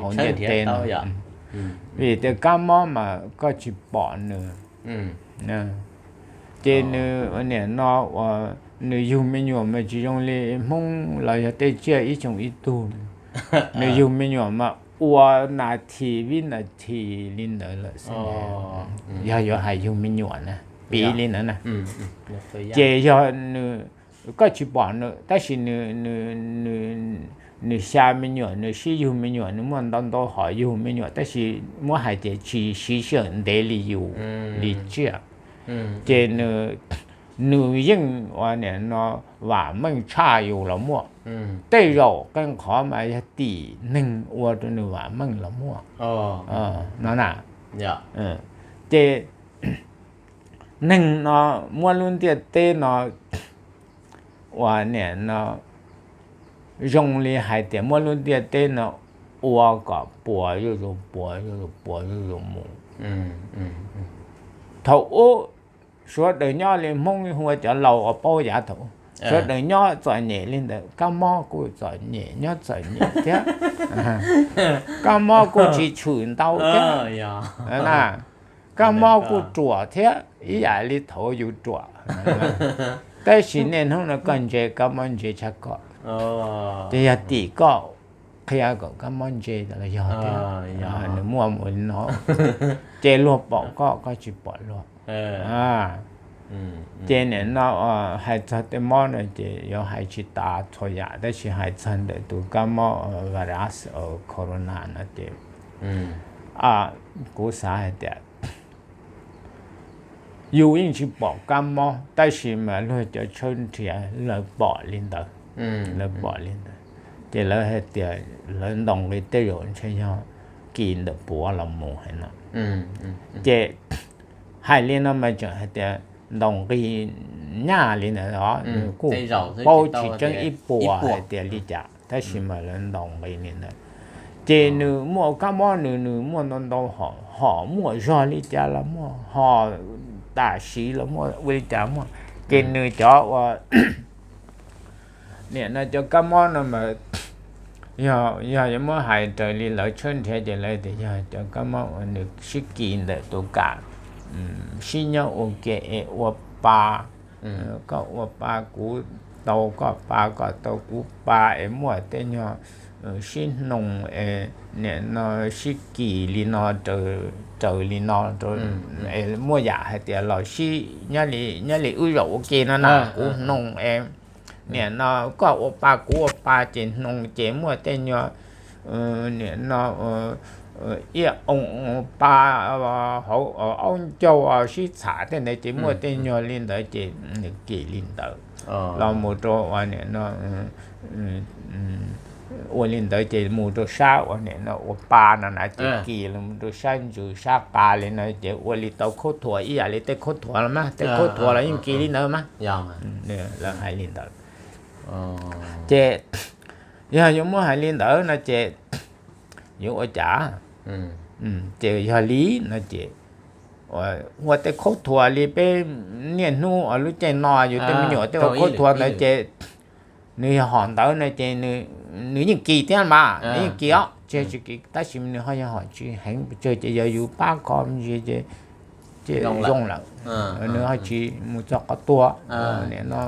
hauv ntiaj teb no. Vim tias kab mob mas koj tsis pom nws. Ces nws nim no uas nws yug me nyuam mas tsis zoo li Hmoob los yog tej tsiaj ib tsoom ib tug. Nws yug me nyuam mas ua nas this vib nas this li ntawd lawm xwb. Yog yuav hais yug me nyuam na, piv li ntawd na. Ces yog nws, koj tsis pom nws tab sis nws xya me nyuam, nws sib yug me nyuam, nws muaj ntau ntau hom yug me nyuam tab sis muab hais tias tsis siv sij hawm ntev li yus li tsiaj. Ces nws yeej ua nim no vam meej tshaj yus los muaj. Tej zaum qee qhov mas yog tim neeg ua rau nws vam meej los muaj no na. Ces neeg no muab lub ntiaj teb no uas nim no zoo li hais tias muab lub ntiaj teb no ua kom puas zuj zus, puas zuj zus, puas zuj zus mus. Thaum ub sawv daws nyob li Hmoob hu ua cov laus uas paub yav thaum ub, sawv daws nyob txom nyem li ntawd, kab mob kuj txom nyem, nyob txom nyem thiab. Kab mob kuj tsis tshwm ntau thiab na. Kab mob kuj ruam thiab, ib yam li thaum yus ruam. Tab sis niaj hnub no koj ntse kab mob ntse tshaj koj. Ces yog tim koj qhia kom kab mob ntse los yog thiab, nws muaj mus li no, ces luag pom koj, koj tsis pom luag. Ces nim no hais txog tej mob no ces yuav hais tsis tas txhua yam, tab sis hais txog ntawm tus kab mob virus corona no ces kuv xav hais tias yus yeej tsis pom kab mob tab sis mas luag cov tshawb nrhiav lawv pom li ntawd, lawv pom li ntawd. Ces lawv hais tias lawv ntaus nqi tej zaum ntshe yog kis ntawm puav los mus hais no. Ces hais li no mas tseem hais tias ntaus nqi nyaj li ntawd os, nws kuj paub tsis tseeb ib puas hais tias li cas tab sis mas lawv ntaus nqi li ntawd. Ces nws muaj kab mob nws, nws muaj ntau ntau hom, hom muaj zog li cas los muaj, hom tam sim los muaj, ua li cas muaj. Ces nws cov uas nim no cov kab mob no mas yog, yog yuav muab hais raws li lawv tshawb nrhiav ces lawv tias yog cov kab mob uas nws sib kis ntawm tus kam sib nyob ua ke es ua pa, koj ua pa kuv tau koj pa, koj tau kuv pa es muaj tej nyuag sib hnoos es nim no sib kis li no, raws li no, es muaj yam hais tias los sib nyob li, nyob li wb zaum ua ke no na, kuv hnoos es nim no koj ua pa kuv ua pa ces hnoos ces muaj tej nyuag nim no ib oo pa hauv aub ncaug sib txham tej ntawd ces muaj tej nyuag li ntawd ces nws kis li ntawd los mus rau uas nim no ua li ntawd ces mus rau sab uas nim no ua pa no na ces kis los mus rau sab ntsws sab qa li no ces ua li tau khaub thuas ib yam li tej khaub thuas los mas, tej khaub thuas los yeej kis li ntawd mas. Lawv hais li ntawd. Ces yog yuav muab hais li ntawd no ces yuav ua cas? Ces yog li no ces ua tej khaub thuas li peb niaj hnub lub caij no yus tej me nyuam tej ua khaub thuas ntawd ces nws yog hom ntawd no ces nws yeej kis thiab mas, nws yeej kis os, tsis tsis kis tab sis nws ho yog hom tsis heev pes tsawg ces yog yus pab kho me ntsis ces zoo lawm. Nws ho tsis mus txog qhov tuag, nim no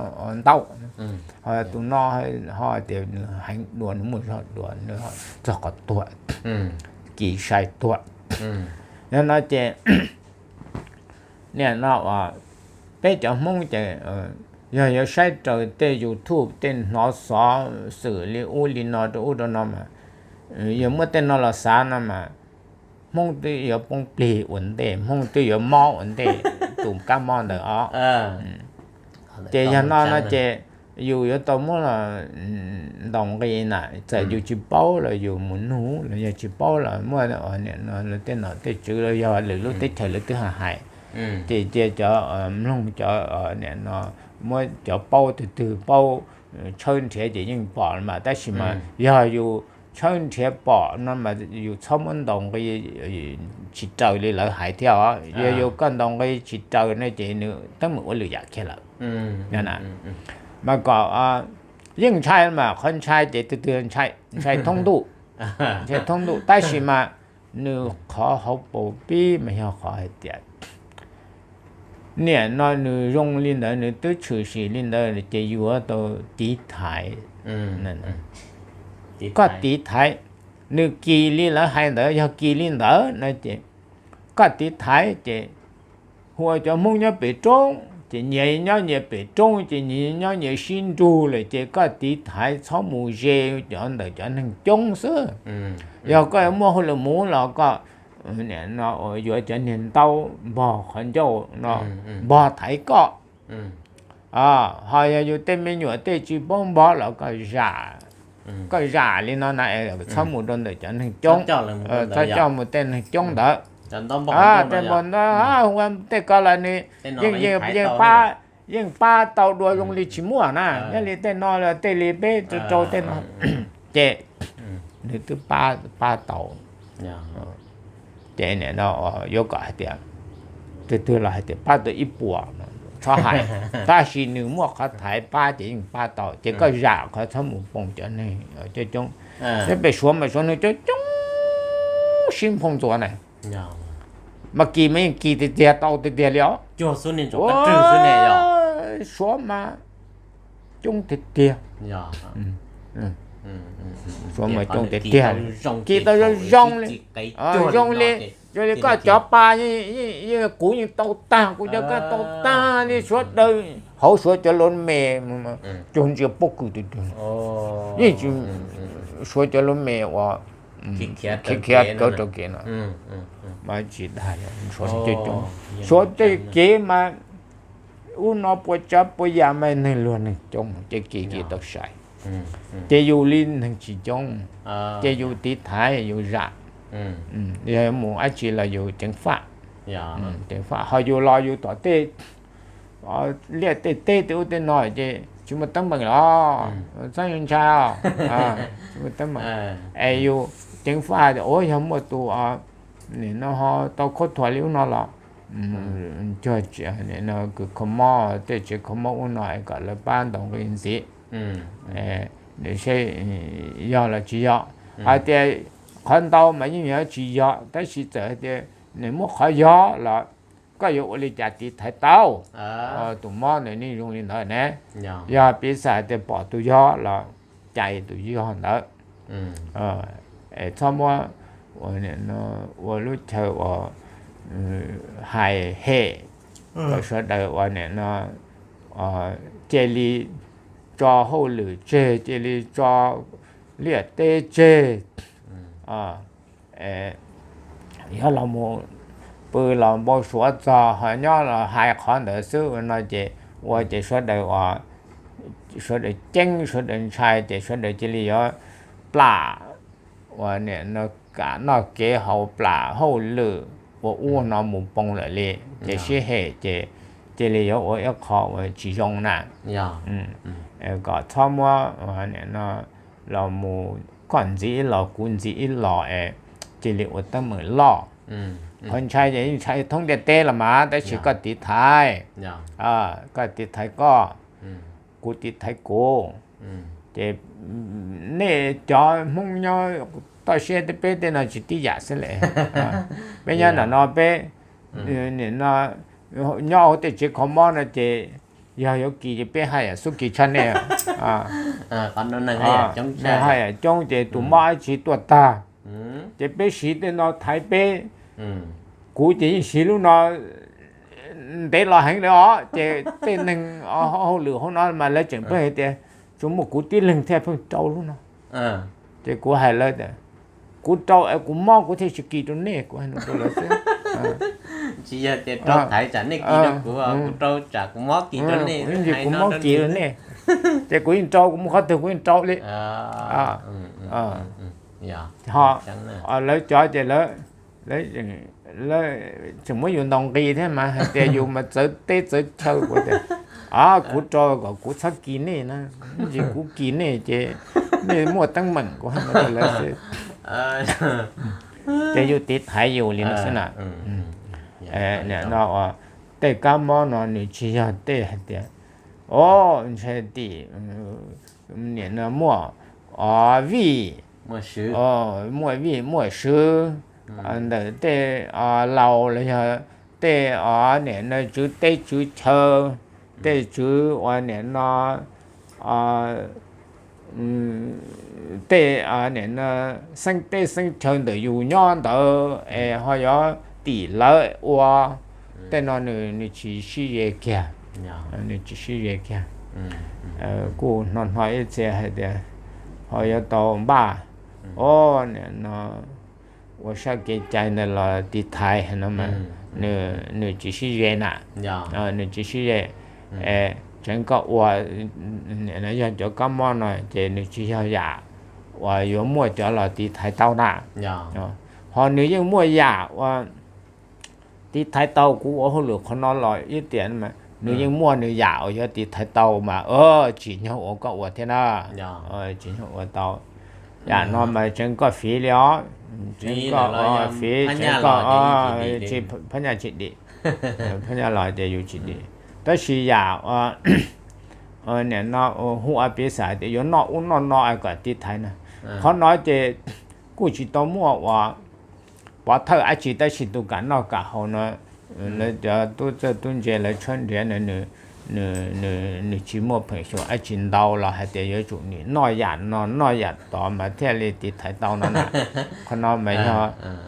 ntau, ho tus no ho tias nws heev dua, nws muaj zog dua, nws txog qhov tuag, kis sai tuag. Yog no ces nim no peb cov Hmoob ces yog yuav saib raws tej YouTube tej hnov xov xwm li ub li no rau ub rau no mas, yog muaj tej no los xav no mas Hmoob twb yuav poob plig ua ntej, Hmoob twb yuav mob ua ntej tus kab mob ntawd os. Ces yog no no ces yus yuav tau muab los ntaus nqi na, txawm yus tsis paub los yus mus nug los yog tsis paub los muaj tej nom tej tswv los yog lwm lub teb chaws lawv twb hais hais. Ces cia cov mloog cov nim no muab cov paub twg twg paub tshawb nrhiav ces yeej pom mas, tab sis mas yog yus tshawb nrhiav pom no mas yus txhob muab ntaus nqi tsis raws li lawv hais thiab os. Yog yus koj ntaus nqi tsis raws no ces nws teeb meem ua lwm yam kiag lawm. Mas kom yeej ntshai mas, qhov ntshai ces twg twg ntshai, ntshai thoob ntuj, ntshai thoob ntuj. Tab sis mas nws qhov hauv paus pib mas yog qhov hais tias nim no nws zoo li ntawd, nws twb tshwm sim li ntawd ces yuav tau tiv thaiv. Koj tiv thaiv, nws kis li lawv hais ntawd, yog kis li ntawd no ces koj tiv thaiv ces hu ua cov Hmoob nyob pem roob ces nyias nyob nyias pem roob ces nyias nyob nyias sib nrug lawm ces koj tiv thaiv txhob mus ze cov ntawm cov neeg coob xwb. Yog koj yuav muaj hauj lwm mus los koj nim no yuav cov niag ntaub npog qhov ncauj no npog thaiv koj. Ho yog yus tej me nyuam tej tsis paub npog los koj zam, koj zam li no na, txhob mus rau ntawm cov neeg coob, txhob coj mus tej neeg coob ntawd. Tej npog ntawd, tej ko los nws yeej, yeej pab, yeej pab tau dua zoo li tsis muaj na. Nyob li tej no los tej li peb rau tej no ces nws twb pab, pab tau. Ces nim no yuav kom hais tias twg twg los hais tias pab tau ib puas, txhob hais. Tab sis nws muaj qhov thaiv pab ces yeej pab tau, ces koj zam qhov txhob mus poo cov neeg coob coob. Nyob pem Suav mas Suav neeg coob coob sib nphoo ntxuas na, mas kis mas yeej kis tiag tiag, tau tiag tiag li os. Suav mas coob tiag tiag. Suav mas coob tiag tiag, kis tau zoo zoo li, zoo li, zoo li koj cov pa, kuv yeej tau tag, kuv cov koj tau tag li. Suav daws, hauv Suav cov lus me cuag ntsia pob kws tiag tiag, yeej tsis, Suav cov lus me uas khiav khiav kawg rau kev no mas tsis dag, Suav coob coob. Suav tej kev mas ub no puas tsav puas yam mas neeg luag neeg coob ces kev kis tau sai. Ces yus li neeg tsis coob ces yus tiv thaiv yus zam. Yog mus dab tsi los yus ceev faj, ceev faj. Ho yus los yus tom tej liaj tej teb tej ub tej no ces tsis muaj teeb meem los txhob yuav ntshai, tsis muaj teeb meem. Es yus ceev faj tias ua yog muaj tus nim no ho tau khaub thuas li ub no los cuag kws kho mob, tej tsev kho mob ub no es kom lawv pab ntaus nqi ntxiv, seb yog los tsis yog. Hais tias qhov ntau mas yeej yog tsis yog, tab sis txawm hais tias nws muaj qhov yog los koj yuav ua li cas tiv thaiv tau tus mob ntawd ne, zoo li ntawd ne. Yog piv xam tias pom tus yog los cais tus yog ntawd, es txhob muab ua lub chaw uas hais hem kom sawv daws uas nim no cia li tso hauj lwm tseg, cia li tso liaj teb tseg. Yog los mus pw los npau suav txog ho nyob los hais qhov ntawd xwb no ces ua ces sawv daws, sawv daws ceeb, sawv daws ntshai ces sawv daws cia li yuav plam uas nim no kam noj kev haus, plam hauj lwm ua ub no mus poo lawm li, ces sib hem ces cia li yuav ua ib qho uas tsis zoo na. Kom txhob muab nim no los mus koj ntxiv ib los kuv ntxiv ib los es cia li ua teeb meem loj. Qhov ntshai ces yeej ntshai thoob ntiaj teb los mas, tab sis koj tiv thaiv, koj tiv thaiv koj, kuv tiv thaiv kuv. Ces nej cov Hmoob nyob toj siab tej, peb tej no tsis tib yam xwb le. Peb nyob nram no peb nim no nyob hauv tej tsev kho mob no ces yog yuav kis ces peb haj yam xub kis tshaj nej. Haj yam coob ces tus mob dab tsi tuaj tag ces peb siv tej no thaiv peb. Kuv ces yeej siv lub no ntev los heev lawm os, ces tej neeg hauj lwm hauv no mas lawv tseem pheej hais tias tsuas muaj kuv tib leeg thiaj pheej rau lub no. Ces kuv hais lawv tias kuv rau es kuv mob kuv thiaj tsis kis rau nej, kuv hais no rau lawv xwb. Tsis yog tias rau thaiv tsam nej kis rau kuv, kuv rau tsam kuv mob kis rau nej, kuv mob kis rau nej. Ces kuv yeej rau, kuv mus qhov twg kuv yeej rau li. Ho lawv cov ces lawv tseem muab yus ntaus nqi thiab mas hais tias yus mas txawv teb txawv chaw, kuv tias Kuv rau kom kuv txhob kis nej na, ntsis kuv kis nej ces nej muaj teeb meem kuv hais no rau lawv xwb. Ces yus tiv thaiv yus li no xwb na. Nim no uas tej kab mob no nws tsis yog tej hais tias, o, ntshe tim nim no muaj vij, muaj vij muaj swv ntawm tej laus los yog tej nim no tswv teb tswv chaw, tej tswv uas nim no tej nim no xeeb teb xeeb chaw ntawm yus nyob ntawd es ho yuav tim lawv ua, tej no nws tsis sib ze kiag, nws tsis sib ze kiag. Kuj hno hno ib txhia hais tias ho yuav tau npaj, o, nim no ua sab kev cai ntawd los tiv thaiv no mas nws tsis sib ze na, nws tsis sib ze. Tseev koj ua, yog cov kab mob no ces nws tsis yog yam uas yuav muaj cov los tiv thaiv tau na. Ho nws yeej muaj yam uas tiv thaiv tau. Kuv ua hauj lwm qhov no los ib tiam, nws yeej muaj nws yam uas yuav tiv thaiv tau mas tsim nyog ua koj ua thiab na. Tsim nyog ua tau. Yam no mas tseev koj fiv li os, tseev koj fiv, tseev koj, phab nyaj tsis dim, phab nyaj los ces yus tsis dim. Tab sis yam nim no hu ua piv xam tias yuav noj ub noj no kom tiv thaiv na, qhov no ces kuj tsis tau muaj uas pov thawj dab tsi, tab sis tus kam noj kam haus no, lawv cov tub txawj tub ntse lawv tshawb nrhiav no, nws tsis muaj pheem xyuam dab tsi ntau los hais tias yuav tsum nim noj yam no noj yam tod mas thiaj li tiv thaiv tau no na. Qhov no mas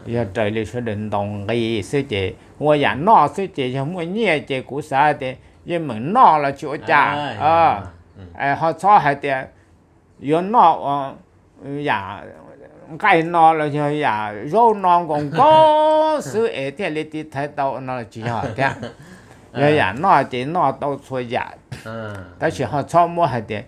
yog raws li sawv daws ntaus nqi xwb ces ua yam noj xwb ces yog muaj nyiaj ces kuv xav tias yeej meem noj los tsis ua cas. Ho txhob hais tias yuav noj yam nqaij no los yog yam zaub no nkaus nkaus xwb es thiaj li tiv thaiv tau no los tsis yog thiab. Yog yam noj ces noj tau txhua yam, tab sis ho txhob muab hais tias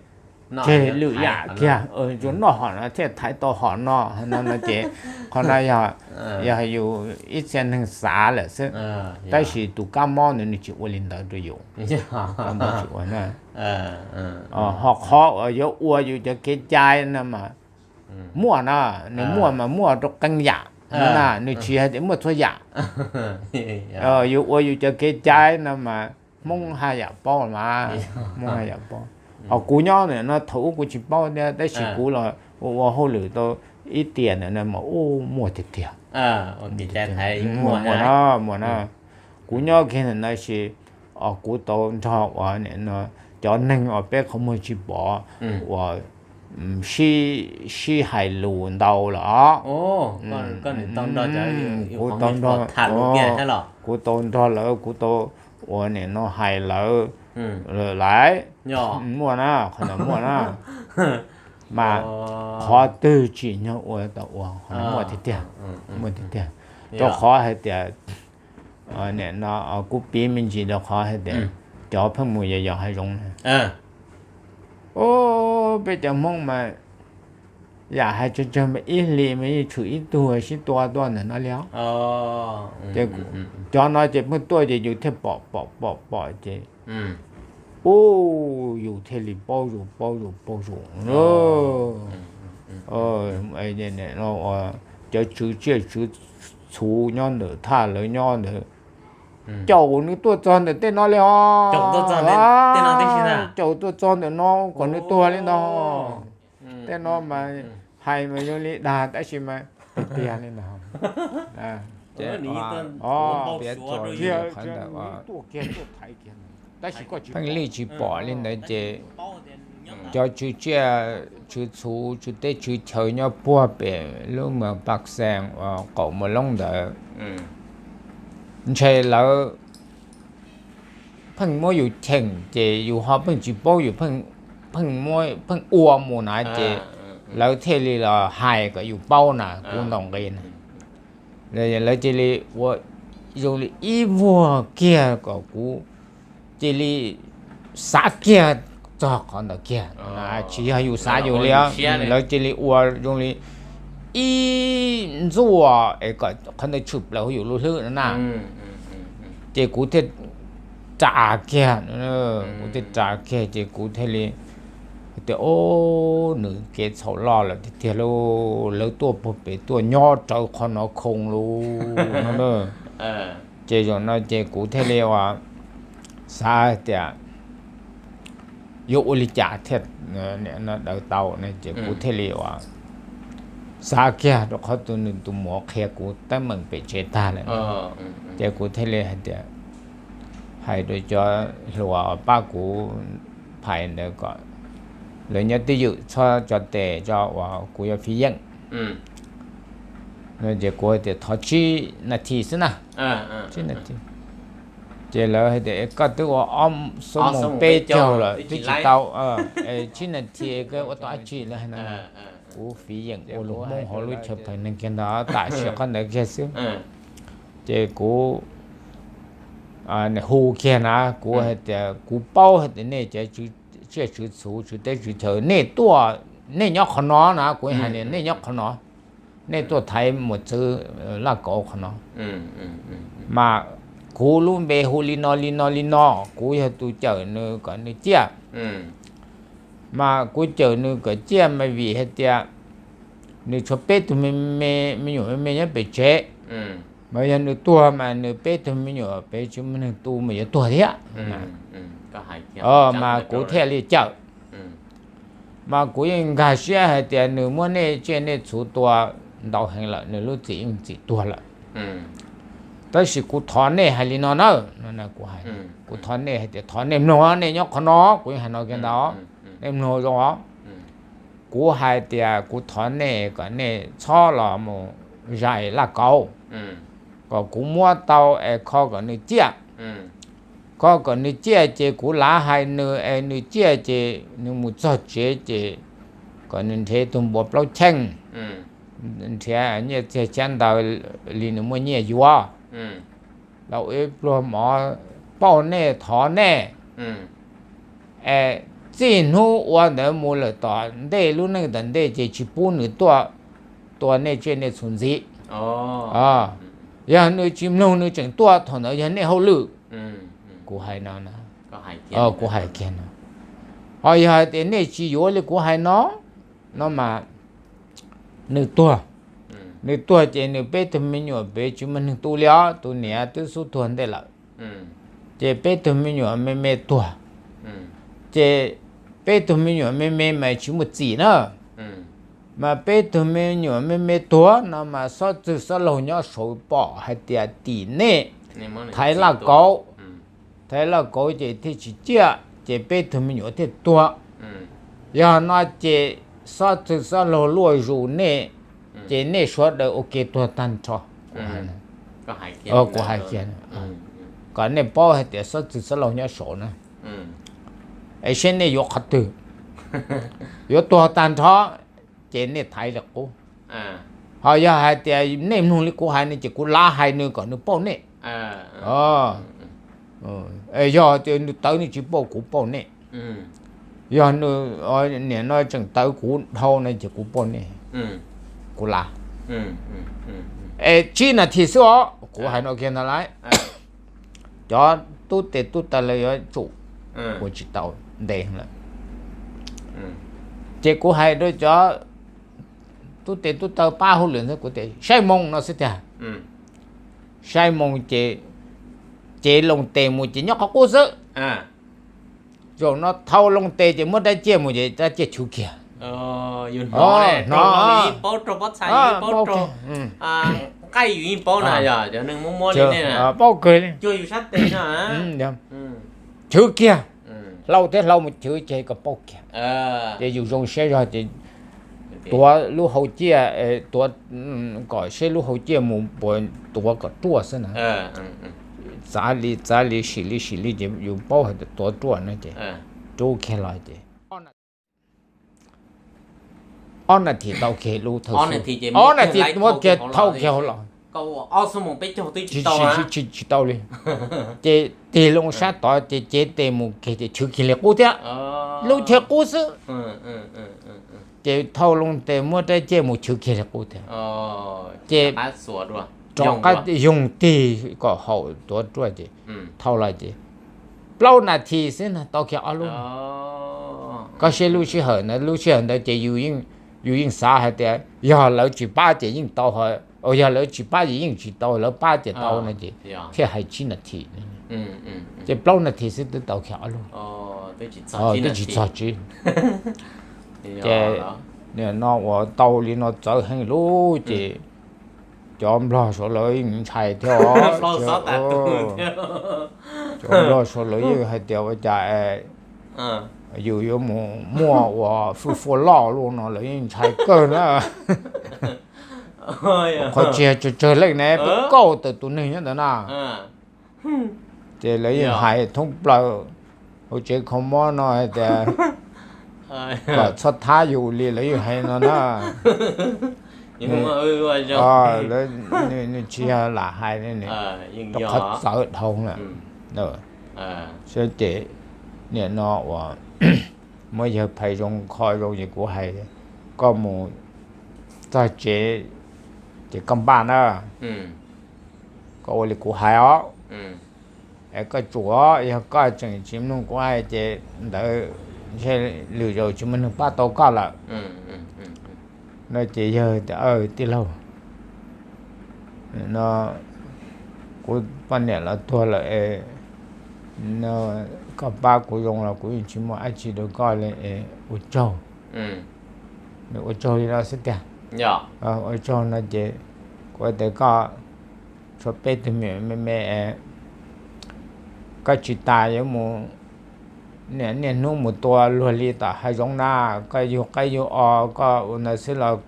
tseg lwm yam kiag, yuav noj hom no thiaj thaiv tau hom no no no ces qhov no yog yus ib txhia neeg xav lawm xwb. Tab sis tus kab mob ntawd nws tsis ua li ntawd rau yus, tsis ua na. Ho qhov uas yuav ua yus cov kev cai no mas muaj na, nws muaj mas muaj rau qee yam na, nws tsis hais tias muaj txhua yam. Yus ua yus cov kev cai no mas Hmoob haj yam paub mas, Hmoob haj yam paub. Ho kuv nyob ntawm no thaum ub kuv tsis paub thiab, tab sis kuv los ua ua hauj lwm tau ib tiam ntawm no mas ub muaj tiag tiag. Muaj na, muaj na. Kuv nyob kiag ntawm no sis kuv tau nrog uas nim no cov neeg uas peb qhov muag tsis pom uas sib hais lus ntau los, kuv tau nrog, kuv tau nrog lawv, kuv tau uas nim no hais lawv lawm. Muaj na, qhov ntawd muaj na. Mas qhov twg tsim nyog ua tau ua, qhov no muaj tiag tiag, muaj tiag tiag. Rau qhov hais tias nim no kuv piv me ntsis rau qhov hais tias cov pheej mus yos yos hav zoov na, peb cov Hmoob mas yam hais tsawg tsawg mas ib hlis mas yeej tshwm ib tug sib tua tuaj ntawm no li os. Ces cov no ces pheej tuaj ces yus thiaj pom pom pom pom ces ub, yus thiaj li paub zus paub zus paub zus. Cov tswv tsiaj tswv txhu nyob ntawm thaj lawv nyob ntawd, caum nws tuaj txog ntawm tej no li os. Caum tuaj txog ntawm no kom nws tuag li ntag. Tej no mas hais mas zoo li dag tab sis mas tiag tiag li ntag. Pheej li tsis pom li ntawd ces cov tswv tsiaj tswv txhu tswv teb tswv chaw nyob puag pem lub moos Paj Xees uas qaum Moos Loob ntawd, ntshe lawv pheej muab yus cheem ces yus ho pheej tsis paub, yus pheej, pheej ua mus na ces lawv thiaj li los hais kom yus paub na, kuv ntaus nqi na. Lawv cia li ua zoo li ib vuag kiag kom kuv cia li xav kiag txog qhov ntawd kiag. Tsis yog yus xav yus li, lawv cia li ua zoo li ib ntxuaj es kom qhov ntawd tshwm plaws hauv yus lub hlwb no na. Ces kuv thiaj ras kiag, kuv thiaj ras kiag ces kuv thiaj li tias, Ob, nws kev txhaum loj lawm tiag tiag lauj, lawv tuaj puag pem tuaj nyob rawv qhov no khoo lauj no. Ces zaum no ces kuv thiaj li ua xav tias yuav ua li cas thiaj daws tau no ces kuv thiaj li ua xav kiag rau qhov tus nws tus muam qhia kuv teeb meem pem tsev tag lawm, ces kuv thiaj li hais tias, hais rau cov hluas pab kuv phais ntawd kom lawv nyob twj ywm txhob tso tes tso uas kuv yuav fiv yeem. Ces kuv tias thov tsib nas this xwb na, tsib nas this. Ces lawv hais tias koj twb ua ob xuab moos peb caug lawm twb tsis tau, tsib nas this koj ua tau dab tsi lawv hais no. Kuv fiv yeem ua lus Hmoob hauv lub chaw pawg neeg kiag ntawd tam sim qhov ntawd kiag xwb. Ces kuv hu kiag na, kuv hais tias kuv paub hais tias nej cov tsiaj tswv txhu tswv teb tswv chaw nej tuaj, nej nyob qhov no na, kuv hais tias nej nyob qhov no, nej tuaj thaiv mus txwv laj kauv qhov no. Mas kuv lub npe hu li no li no li no, kuv yog tus cawm nws kom nws ciaj. Mas kuv cawm nws kom ciaj mas vim hais tias nws tshuav peb tug me me, me nyuam me me nyob pem tsev. Mas yog nws tuag mas nws peb tug me nyuam pem tsis muaj neeg tu mas yuav tuag thiab. Mas kuv thiaj li cawm. Mas kuv yeej nkag siab hais tias nws muab nej tsiaj nej txhu tua ntau heev lawm, nws lub txim yeej txim tuag lawm. Tab sis kuv thov nej hais li no na, kuv thov nej hais tias thov nej mloog, nej nyob qhov no, kuv yeej hais no kiag ntawd, nej mloog zoo os. Kuv hais tias kuv thov nej kom nej txhob los mus zais laj kauv, kom kuv muab tau es kho kom nws ciaj. Kho kom nws ciaj ces kuv lav hais nws es nws ciaj ces nws mus txog tsev ces kom nws nrhiav tus npua plaub cheej, nrhiav nyiaj txiag xyab ntawv li nws muaj nyiaj yuav, los ua ib pluag mov pauj nej thov nej. Es txij hnub ua ntawd mus lawm tom ntej lub neej tom ntej ces tsis pub nws tuaj tua nej tsiaj nej txhu ntxiv. Yog nws tsis mloog nws tseem tuaj thaum ntawd yog nej hauj lwm. Kuv hais no, kuv hais kiag no. Ho yog hais tias nej tsis yuav li kuv hais no, no mas nws tuag, nws tuag ces nws peb tug me nyuam pem tsis muaj neeg tu li os, tus niam twb xub tuag ntej lawm. Ces peb tug me nyuam me me tuag, ces peb tug me nyuam me me mas tsis muaj txim na. Mas peb tug me nyuam me me tuag no mas xob txwg xob laug nyob saud pom hais tias tim nej thaiv laj kauv, thaiv laj kauv ces thiaj tsis ciaj ces peb tug me nyuam thiaj tuag. Yog no ces xob txwg xob laug luaj zus nej, ces nej sawv daws ua ke tuag tag nrho. Kuv hais kiag, kom nej paub hais tias xob txwg xob laug nyob saud na, es seb nej yuav qhov twg, yuav tuag tag nrho ces nej thaiv li qub. Ho yog hais tias nej mloog li kuv hais no ces kuv lav hais nws kom nws pauj nej. Yog tias nws tawv nws tsis pauj kuv pauj nej. Yog nws niam no tseem tawv kuv dhau no ces kuv pauj nej, kuv lav. Es tsib nas this xwb os, kuv hais no kiag ntag lauj. Cov tub tes tub taw lawv yuav tsum ua tsis tau ntev lawm. Ces kuv hais rau cov tub tes tub taw pab hauj lwm ntawd kuv tias saib moo no xwb tiag. Saib moo ces cev loo tes mus ces nyob qhov qub xwb. Zaum no thau loo tes ces muab rab ciaj mus ces rab ciaj chwv kiag. Hnov, paub kawg li. Chwv kiag, hlau thiab hlau mus chwv ces kom paub kiag. Ces yus zoo siab zog ces tuav lub hau ciaj, tuav kom seb lub hau ciaj mus puas tuav kom ruaj xwb na. Txav li txav li sim li sim li ces yus paub hais tias tuav ruaj no ces rub kiag los ces ob nas this tau kiag lub thawj xub, ob nas this muab kiag thau kiag hauv los. Tsis tau li. Ces tig loo sab tod ces cev tes mus kiag ces chwv kiag li qub thiab, lub chaw qub xwb. Ces thau loo tes muab rab ciaj mus chwv kiag li qub thiab. Ces rov qab yoog tig kom haum tuav ruaj ces thau los ces plaub nas this xwb no tau kiag ob lub. Koj saib lub sij hawm ntawd, lub sij hawm ntawd ces yus yeej xav hais tias yog lawv tsis pab ces yeej tau, yog lawv tsis pab ces yeej tsis tau, lawv pab ces tau no ces thiaj hais tsib nas this. Ces plaub nas this xwb twb tau kiag ob lub, twb tsis txog tsib. Ces nim no uas tau li no txawv heev lub ces cov nplog saud lawv yeej ntshai thiab. Cov nplog saud lawv yeej hais tias ua cas yus yuav mus muaj uas fwj fua loj luaj no lawv yeej ntshai kawg na. Qhov tsis yog tsawg tsawg leej ne, peb kaum tawm tus neeg nyob ntawd na. Ces lawv yeej hais thoob plaws hauv tsev kho mob no hais tias kom txhob thab yus li, lawv yeej hais no na. Lawv, nws tsis yog lam hais, rau qhov txawv dhau lawm. Saib ces nim no uas muab yawg phais zoo kho zoo ces kuv hais, koj mus txog tsev ces koj npaj na, koj ua li kuv hais os. Es koj tsum os, yog koj tseem tsis mloog kuv hais ces ntawd ntshe lwm zaus tsis muaj neeg pab tau koj lawm. No ces yawg tias, tij laug, no kuv poj niam los tuag lawm es no koj pab kuv zoo los kuv yeej tsis muaj dab tsi rau koj li es ua tsaug. Nws ua tsaug li no xwb tiag. Ua tsaug no ces kuv tias koj tshuav peb tug me nyuam me me, koj tsis tas yuav mus niaj hnub mus tua luag li tom hav zoov na, koj yug qaib yug os koj ua ntawd xwb los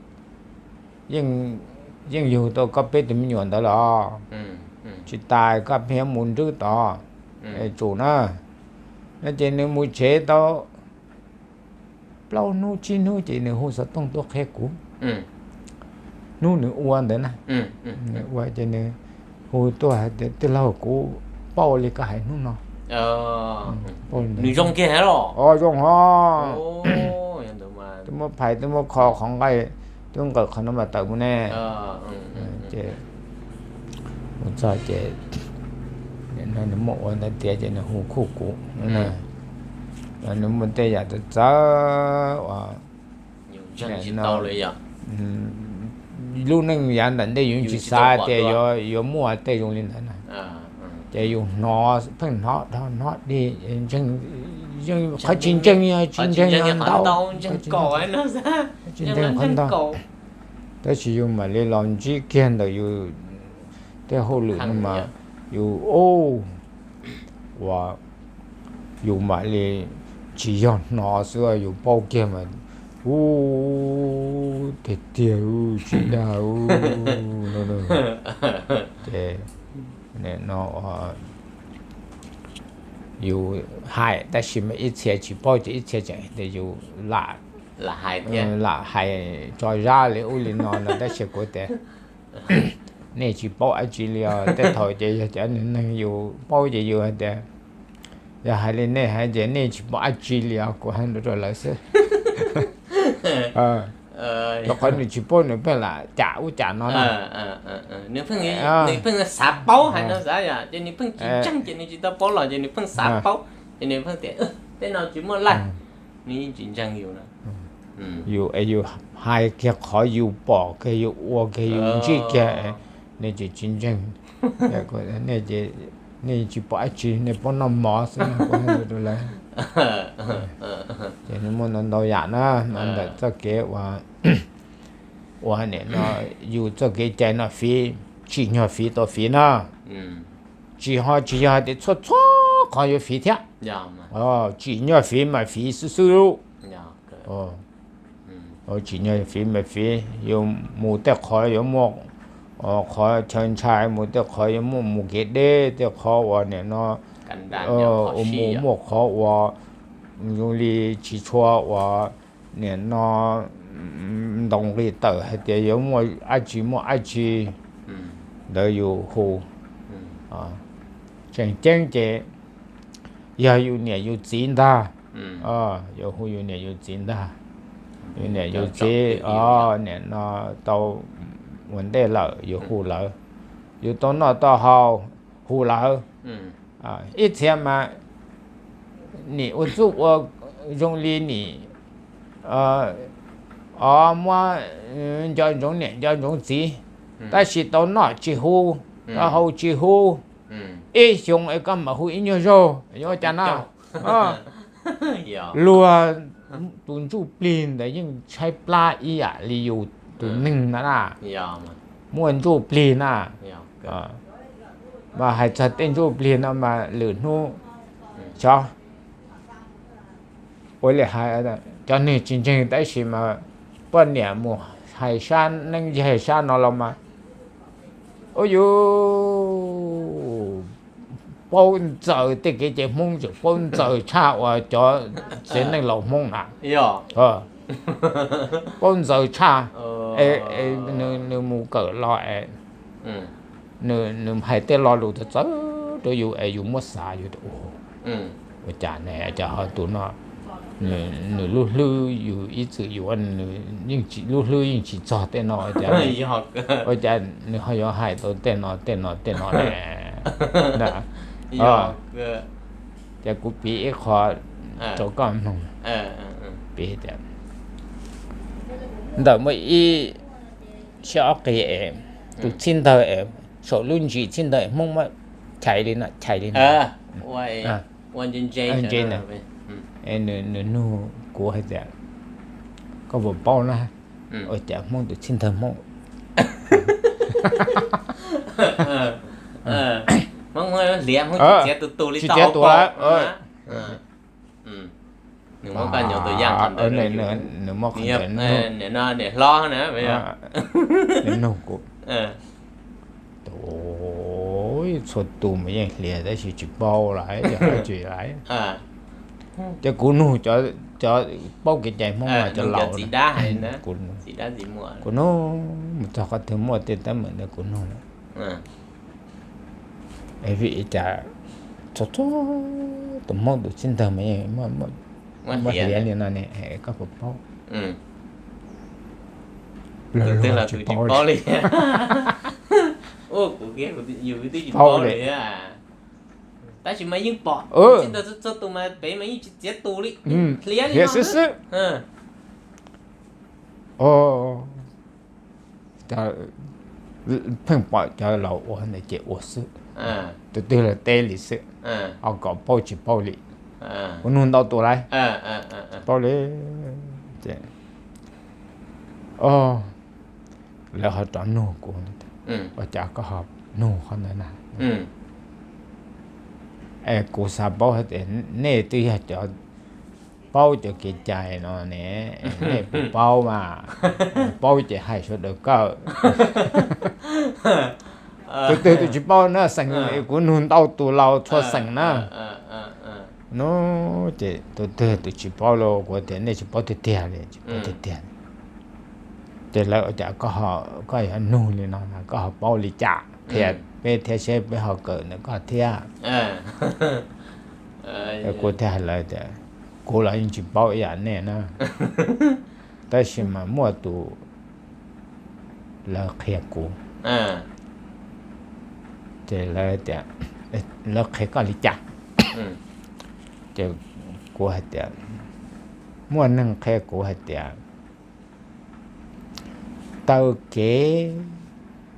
yeej yug tau koj peb tug me nyuam ntawd los tsis tas koj pheej yuav mus nrwb tod, tsum na. No ces nws mus tsev tau plaub hnub tsib hnub ces nws hu xov tooj tuaj qhia kuv. Hnub nws ua ntawd na, nws ua ces nws hu tuaj hais tias, tij laug, kuv paub li koj hais hnub no. Nws zoo kiag los? O, zoo hos. Twb muab phais, twb muab kho qhov nqaij, twb nqawm qhov no mas tawm mus ne. Ces mus txog ces nws muaj ua ntawd tiav ces nws hu kuv, nws muaj tej yam txawv txawv uas lub neej yav nram ntej yus tsis xav tias yuav muaj tej zoo li ntawd na. Ces yus hnov, pheej hnov dhau hnov dig, qhov tsis ntseeg yog tsis ntseeg yog ntau, tsis ntseeg qhov ntau. Tab sis yus mam li los ntsib kiag ntawm yus tej hauj lwm no mas yus, o, uas yus mam li tsis yog hnov xwb, yus paub kiag mas, u, tiag tiag, tsis dag. Ces no yus hais tab sis mas ib txhia tsis paub ces ib txhia tseem tias yus lam, lam hais tso zab li ub li no no tab sis kuv tias nej tsis paub dab tsi li os. Tej thaum ces yog cov neeg yus paub ces yus hais tias, yog hais li nej hais ces nej tsis paub dab tsi li os, kuv hais ntawd rau lawv xwb. Rau qhov nws tsis paub nws pheej lam cam ub cam no na. Nws pheej xav paub hais no xav yom, ces nws pheej tsis ntseeg ces nws tsis tau paub los ces nws pheej xav paub ces nws pheej tias tej no tsis muaj laj, nws yeej tsis ntseeg yus na. Yus es yus hais kiag qhov yus pom kiag, yus ua kiag, yus ntsib kiag, nej ces tsis ntseeg. Nej tsis pom dab tsi, nej paub noj mov xwb no, kuv hais rau lawv. Ces nws muaj ntau ntau yam na, no ntawm txoj kev ua, ua nim no yus txoj kev cai no fiv, tsim nyog fiv tau fiv na. Tsis ho tsis yog hais tias txhua txhua qhov yuav fiv thiab. Tsim nyog fiv mas fiv xwb xwb. Tsim nyog fiv mas fiv, yuav mus tej qhov yuav muaj qhov chaw ntshai, mus tej qhov yuav muaj mus kev deb, tej qhov uas nim no mus muaj qhov uas zoo li tsis tshua uas nim no ntoo nqis tawm hais tias yuav muaj dab tsi muaj dab tsi, ntawd yus hu. Tseem ceeb ces yog yus niam yus txiv ntag, yus hu yus niam yus txiv ntag. Yus niam yus txiv nim no tau ua ntej lawm yus hu lawv, yus tau noj tau haus hu lawv. Ib txhia mas nim ua txuj ua zoo li nim, o, muab nco ntsoov niam nco ntsoov txiv, tab sis tau noj tsis huv, tau haus tsis huv, ib xyoos es koj mam hu ib nyuag zaug, yuav ua cas no? Luag tus ntsuj plig ntawd yeej tshaib plab ib yam li yus tus neeg na na. Muaj ntsuj plig na. Mas hais txog tej ntsuj plig no mas lwm hnub xyov ua li hais, cov neeg tsis ntseeg tab sis mas poj niam mus hais sab neeb yaig sab no los mas, ua yus paub ntxaws tej kev cai Hmoob, tseem paub ntxaws tshaj uas cov txiv neej laus Hmoob na. Paub ntxaws tshaj, nws mus kawm los es nws hais tej lo lus txawv txawv rau yus es yus muab xav yus tias, ua cas ne, cas ho tus no nws lub hlwb yus ib txwm yuav nws yeej tsis, lub hlwb yeej tsis txog tej no, ua cas nws ho yuav hais tau tej no tej no tej no ne? Ces kuv piv ib qho rau koj mloog. Piv tias ntawm muaj ib sab ob qig es tus txhib ntawg es saum lub ntsis txhib ntawg Hmoob muab chais li no, chais li no, ntse na. Nws nug kuv hais tias, koj puas paub na, ua cas Hmoob tus txhib ntawg Hmoob tsis txiav tus lawm? Nws muab qhov ntawd, nws hlob na, nws nug kuv, txhua tus mas yeej hlias tab sis tsis paub lawm, yog dab tsi lawm. Ces kuv nug cov paub kev cai Hmoob mas cov laus, kuv nug mus txog qhov twg muaj tej teeb meem ntawd kuv nug lawm. Es vim li cas txhua txhua tus Hmoob tus txhib ntawg mas yeej muaj hlias li no ne, koj puas paub? Luag luag tsis paub li. Paub li. Tab sis mas yeej pom txhib ntawg txhua tus mas pem mas yeej tsis txiav tus li, hlias li xwb xwb. Pheej pom cov laus ua ntawd ces ua xwb, tus twg los teb li xwb, ho kom paub tsis paub li. Kuv nug ntau tus lawm, paub li. Lawv ho rov nug kuv, ua cas koj ho nug qhov ntawd na? Es kuv xav paub hais tias nej twb yog cov paub cov kev cai no ne, nej puas paub mas? Paub ces hais sawv daws kawm. Tus twg tus tsis paub na, xeem kuv nug ntau tus laus txhua xeem na. No ces tus twg tus tsis paub los kuv tias nej tsis paub tiag tiag li, tsis paub tiag tiag. Ces lawv ua cas koj yuav nug li no, koj ho paub li cas? Qhia peb thiab seb peb ho kawm ntawm koj thiab. Kuv thiaj hais lawv tias, kuv los yeej tsis paub ib yam nej na, tab sis mas muaj tus lawv qhia kuv, ces lawv tias, lawv qhia koj li cas? Ces kuv hais tias, muaj neeg qhia kuv hais tias taw kev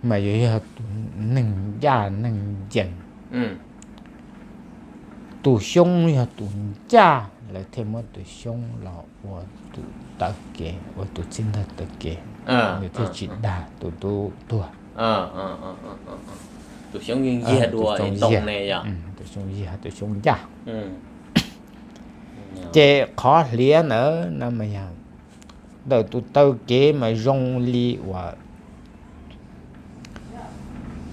mas yuav yog tus neeg ncaj neeg ncees. Tus xyoob yog tus ncaj, lawv thiaj muab tus xyoob los ua tus taw kev, ua tus txhib ntawg taw kev, nws thiaj tsis dag tus tub tuag. Tus xyoob yag, tus xyoob ncaj. Ces qhov hliav ntawd no mas yog ntawm tus taw kev mas zoo li uas,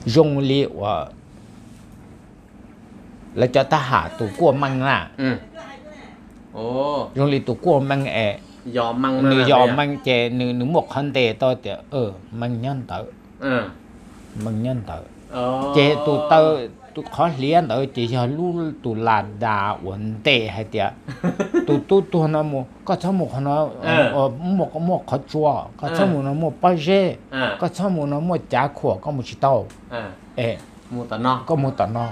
zoo li uas lawv cov thab ham tus kuaj meej na, zoo li tus kuaj meej es nws yos meej ces nws, nws muaj qhov ntes tau tias meej nyob ntawd, meej nyob ntawd. Ces tus taw, tus qhov hliav ntawd ces yog lub tus las das uas ntes hais tias tus tub tuag no mus, koj txhob mus qhov no, muaj qhov tsua, koj txhob mus no muaj pob zeb, koj txhob mus no muaj cav khuam, koj mus tsis tau. Es koj mus tom no.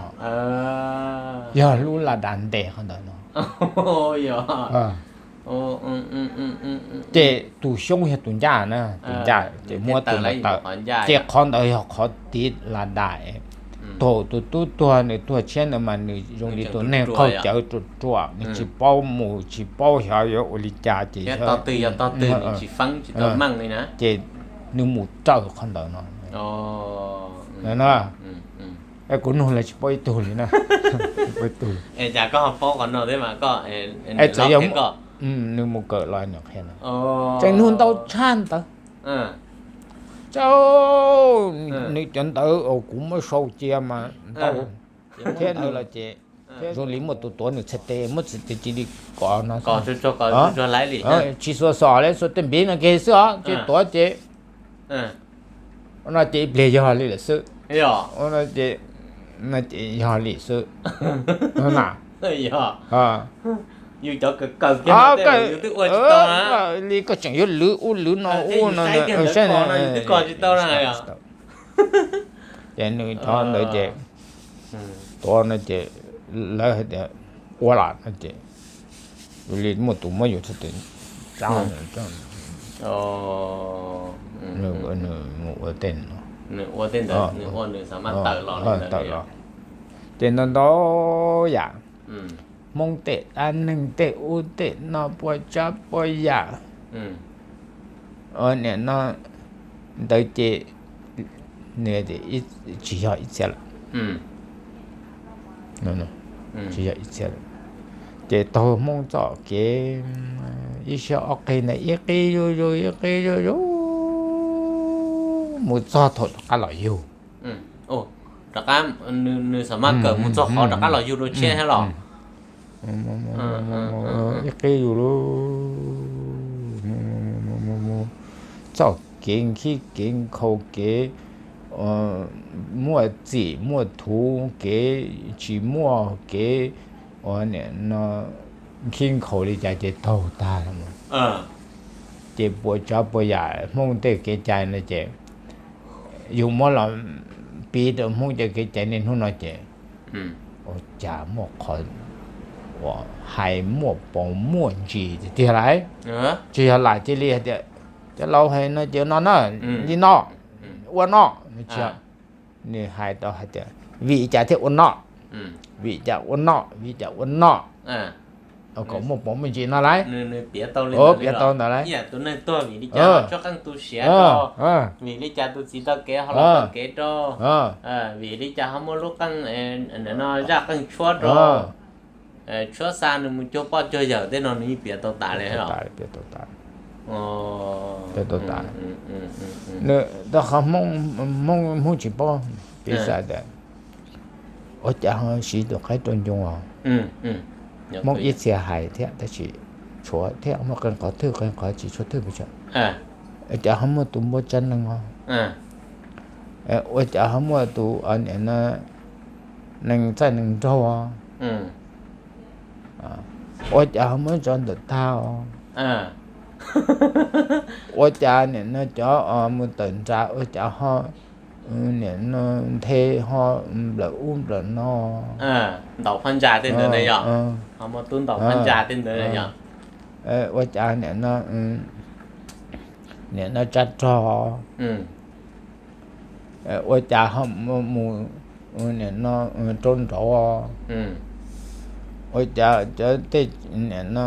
Yog lub las das ntes qhov ntawd no. Yog. Ces tus xyoob yog tus ncaj na, tus ncaj ces muab tus ntawd tawm, ces qhov ntawd yog qhov tiv la dais. Thaum tus tub tuag, nws tuag tshiab ntawd mas nws zoo li tus neeg qaug cawv ruam ruam, nws tsis paub mus tsis paub xyov yuav ua li cas ces ces nws mus raws qhov ntawd no. No, kuv nug lawv tsis paub ib tug li na. Tsis paub ib tug. Es txawm yog nws mus kawm los nws qhia no, tseem nug ntau tshaj ntawd. Tau, nws cov ntawv uas kuv muab sau cia mas ntau thiab nws los ces zoo li muaj tus tuav nws txhais tes, muab txhais tes cia li kov no, tsis xuas xom li, xuas tej npiv no kiag xwb os, ces tuav ces no ces ib pliag yog li lawm xwb. No ces yog li xwb. Li koj tseem yuav lwv ub lwv no ub no saib, ces nws thov ntawd ces tuav no ces lawv hais tias ua lam no ces li muaj tus muab yus txhais tes tsa, nws mus ua tej no, tawm los. Ces ntau ntau yam, Hmoob tej dab neeg tej ub tej no puas tsav puas yam, ua niam no ntawd ces nws tsis yog ib txhia lawm. Tsis yog ib txhia lawm. Ces taug Hmoob txoj kev ib siab ob qig ntawd ib qig zuj zus ib qig zuj zus mus txog thaum rov qab los yug. Rov qab, nws xam maj kawm mus txog qhov rov qab los yug dua tshiab thiab los? Ib qib yus lub txoj kev nkhib kev nkhaus kev muaj txim muaj thuv kev tsis muaj kev ua niam no nkhib nkhaus li cas ces taug tag lawm. Ces puas tsav puas yam Hmoob tej kev cai no ces yus muab los piv rau Hmoob cov kev cai niaj hnub no ces ua cas muaj qhov uas hais muaj paus muaj ntsis tiag tiag lauj. Tsis yog lam cia li hais tias cov laus hais no ces no na, li no, ua no, tsis yog. Nws hais tau hais tias vim cas thiaj ua no, vim cas ua no, vim cas ua no, kom muaj paus muaj ntsis no lauj. Piav tau ntawd lauj. Vim li cas tus txiv tau kev ho los tau kev rau, vim li cas ho muaj lub qeej, no zaj qeej tshuab rau, tshuab xa nws mus cuag poj cuag yawm tej no nws yeej piav tau tas li. Tau tas. Nws tau qhov Hmoob, Hmoob tsis paub, piv xam tias ua cas ho siv tus qaib rau ncoo os. Hmoob ib txhia hais thiab tab sis tshuav thiab muaj qee qhov thwj qee qhov tsis tshua thwj pes tsawg. Ua cas ho muaj tus npua tsa neeg os. Ua cas ho muaj tus niam no neeg txaij neeg nraug os. Ua cas ho muab tso ntawm tag os. Ua cas niam no cov mus tawm nrad ua cas ho niam no nthe ho nplawm ub nplawm no. Ntaus phab ntsa tej ntawd ne yog? Ho muaj tub ntaus phab ntsa tej ntawd ne yog? Ua cas niam no, niam no tsa rog, ua cas ho mus niam no rau nraud, ua cas cov tej niam no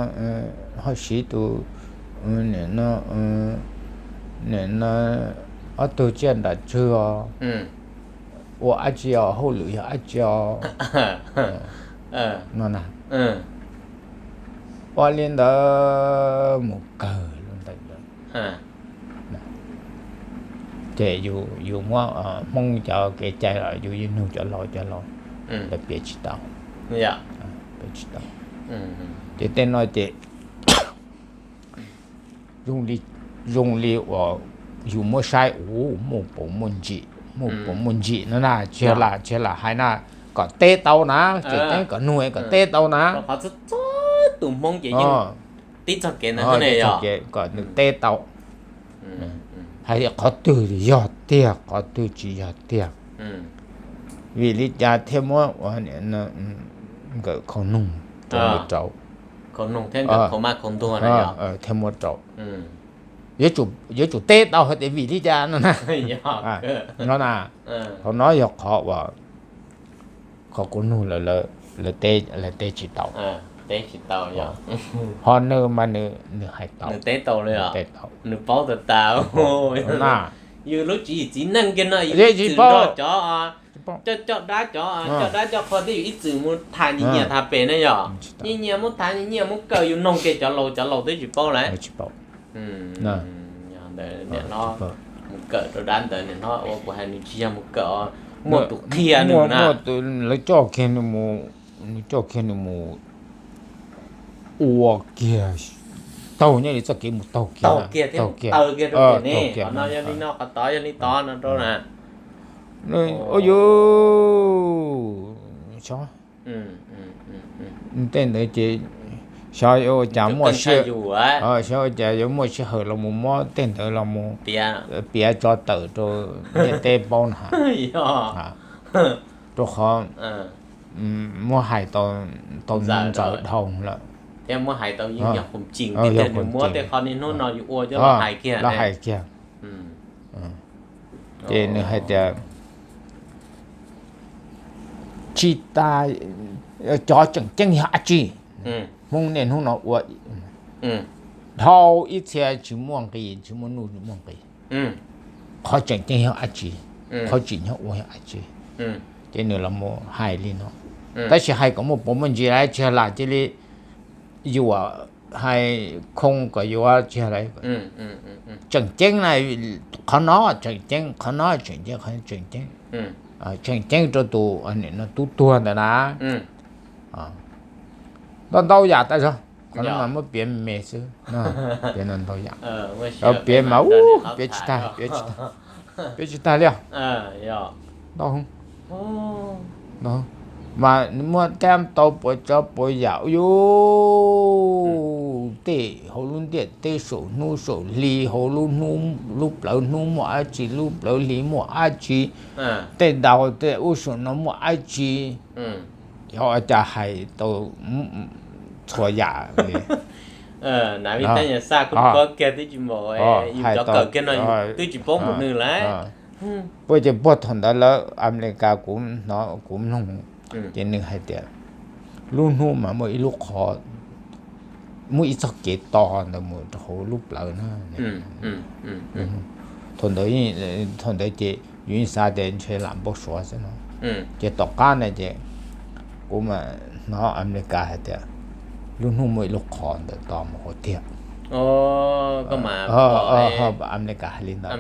ho siv tus niam no, niam no ob tug tsiaj nram tswg os, ua dab tsi os, hauj lwm yog dab tsi os. No na, ua li ntawd mus kawg lub ntees ntawd. Ces yus muab Hmoob cov kev cai los yus yeej nug cov laus, cov laus lawv piav tsis tau, piav tsis tau. Ces tej no ces zoo li, zoo li uas yus muab saib ua muaj paus muaj ntsim, muaj paus muaj ntsim no na, tsis yog lam, tsis yog lam hais na, kom teb tau na, tseem ceeb kom nug kom teb tau na. Tus Hmoob ces yeej tib txoj kev ntawd, tib txoj kev kom nws teb tau, hais tias qhov twg yog tiag qhov twg tsis yog tiag, vim li cas thiaj muab ua niam no nkawm khau noog. Rau, thiab muab rau. Yuav tsum teb tau hais tias vim li cas no na. No na, qhov no yog qhov uas qhov kuv nug lawv, lawv teb tsis tau. Ho nws mas nws hais tau, teb tau. Na, yus lub tswv yim txiv neej kiag no yus tsis paub, coj coj dab cov, coj dab coj qhua twb yus ib txwm mus tham nyias nyias tham pem na yom. Nyias nyias mus tham nyias nyias mus kawm yus noog kiag cov laus, cov laus twb tsis paub lawm. Mus kawm rau dab ntawd nim no ua kuv hais nws tsis yog mus kawm, muaj tus qhia nws na. Lawv coj kiag nws mus, nws coj kiag nws mus ua kiag, taug nyob li txoj kev mus taug kiag, taug kiag, taug kiag rau tias ne, qhov no yog li no, qhov tod yog li tod no rau na. Ua yus xyov, tej ntawd ces xyov ua cas muaj sij, xyov ua cas yuav muaj sij hawm los mus muab tej ntawd los mus piav tso tawm rau ntiaj teb paub na. Rau qhov muab hais tau ntxaws dhau lawm. Thiab muab hais tau yeej yog qhov tseeb, tej qhov niaj hnub no yus ua coj los hais kiag, los hais kiag. Ces nws hais tias tsis tas, cov tseem ceeb yog dab tsi? Hmoob niaj hnub no ua dhau ib txhia tsis muaj nqis, tsis muaj nuj tsis muaj nqis. Qhov tseem ceeb yog dab tsi? Qhov tsim nyog ua yog dab tsi? Ces nws los mus hais li no, tab sis hais kom muaj puav muaj ntsis lawm tsis yog lam cia li yuam hais khoo kom yuav tsis yog lawm. Tseem ceeb na, qhov no tseem ceeb, qhov no tseem ceeb, qhov no tseem ceeb. Tseem ceeb rau tus tub tuag ntawd na. Ntau ntau yam tas zog, qhov no mas muab piav me me xwb. Piav ntau ntau yam, piav mas ua piav tsis tag, piav tsis tag, piav tsis tag li os. Ntau, ntau, mas muab tab tau puas tsav puas yam, yus tej hauv lub ntiaj teb saum hnub saum hli, hauv lub hnub, lub plawv hnub muaj dab tsi, lub plawv hli muaj dab tsi, tej daus tej ub saum no muaj dab tsi, yog ua cas hais tau txhua yam li. Hais tau, twb tsis paub mus nws lawm. Puag ces puag thaum ntawd lawv Amelikas kuv hnov kuv mloog, ces nws hais tias lub hnub mas muaj ib lub qhov, muaj ib txoj kev to ntawd mus rau hauv lub plawv na. Thaum ntawd, thaum ntawd ces yus yeej xav tias ntshe lam npau suav xwb no. Ces tom qab na ces kuv mas hnov Amelikas hais tias lub hnub muaj ib lub qhov ntawm to mus hauv tiag. Amelikas hais li ntawd,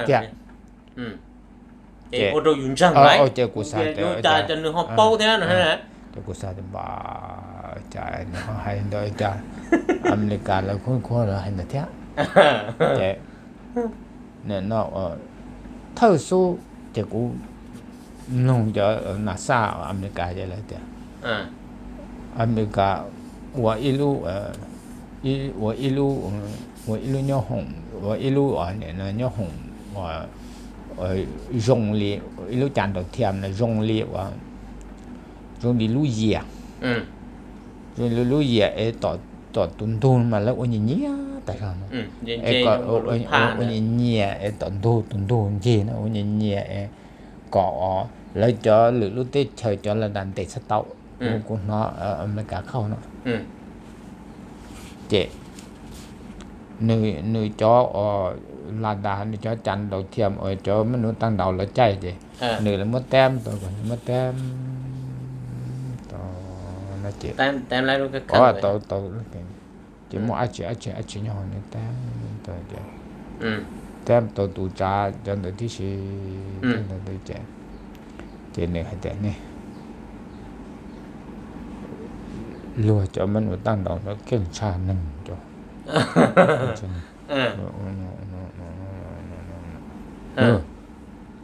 tiag. Ces kuv xav tias, ces kuv xav tias npam, cas nws ho hais ntawd cas Amelikas lawv khub khuab lawv hais ntawd thiab. Ces no thawj xub ces kuv mloog cov NASA Amelikas ces lawv tias Amelikas ua ib lub, ua ib lub, ua ib lub nyob hoom, ua ib lub nyob hoom zoo li ib lub cas nraum thiam no zoo li ua, zoo li lub yias, zoo li lub yias es tom tus ntug mas lawv ua nyias nyias tas zog no, es kom ua nyias nyias es tom ntug, tus ntug ncig no ua nyias nyias es kom lawv cov lwm lub teb chaws cov ladas ntes txhob tau. Kuv hnov Amelikas qhia no ces nws cov ladas, nws cov cas nraum thiam uas cov mab nub taaj nraud lawv caij ces nws muab tab tau, muab tab tau no ces tau, tau ces muaj dab tsi dab tsi dab tsi nyob hauv nws tab tau ces tab tau tus tsav cov ntawd tib si, tab ntawd ces, ces nws hais tias ne, luag cov mab nub taaj nraud no keej tshaj neeg cov.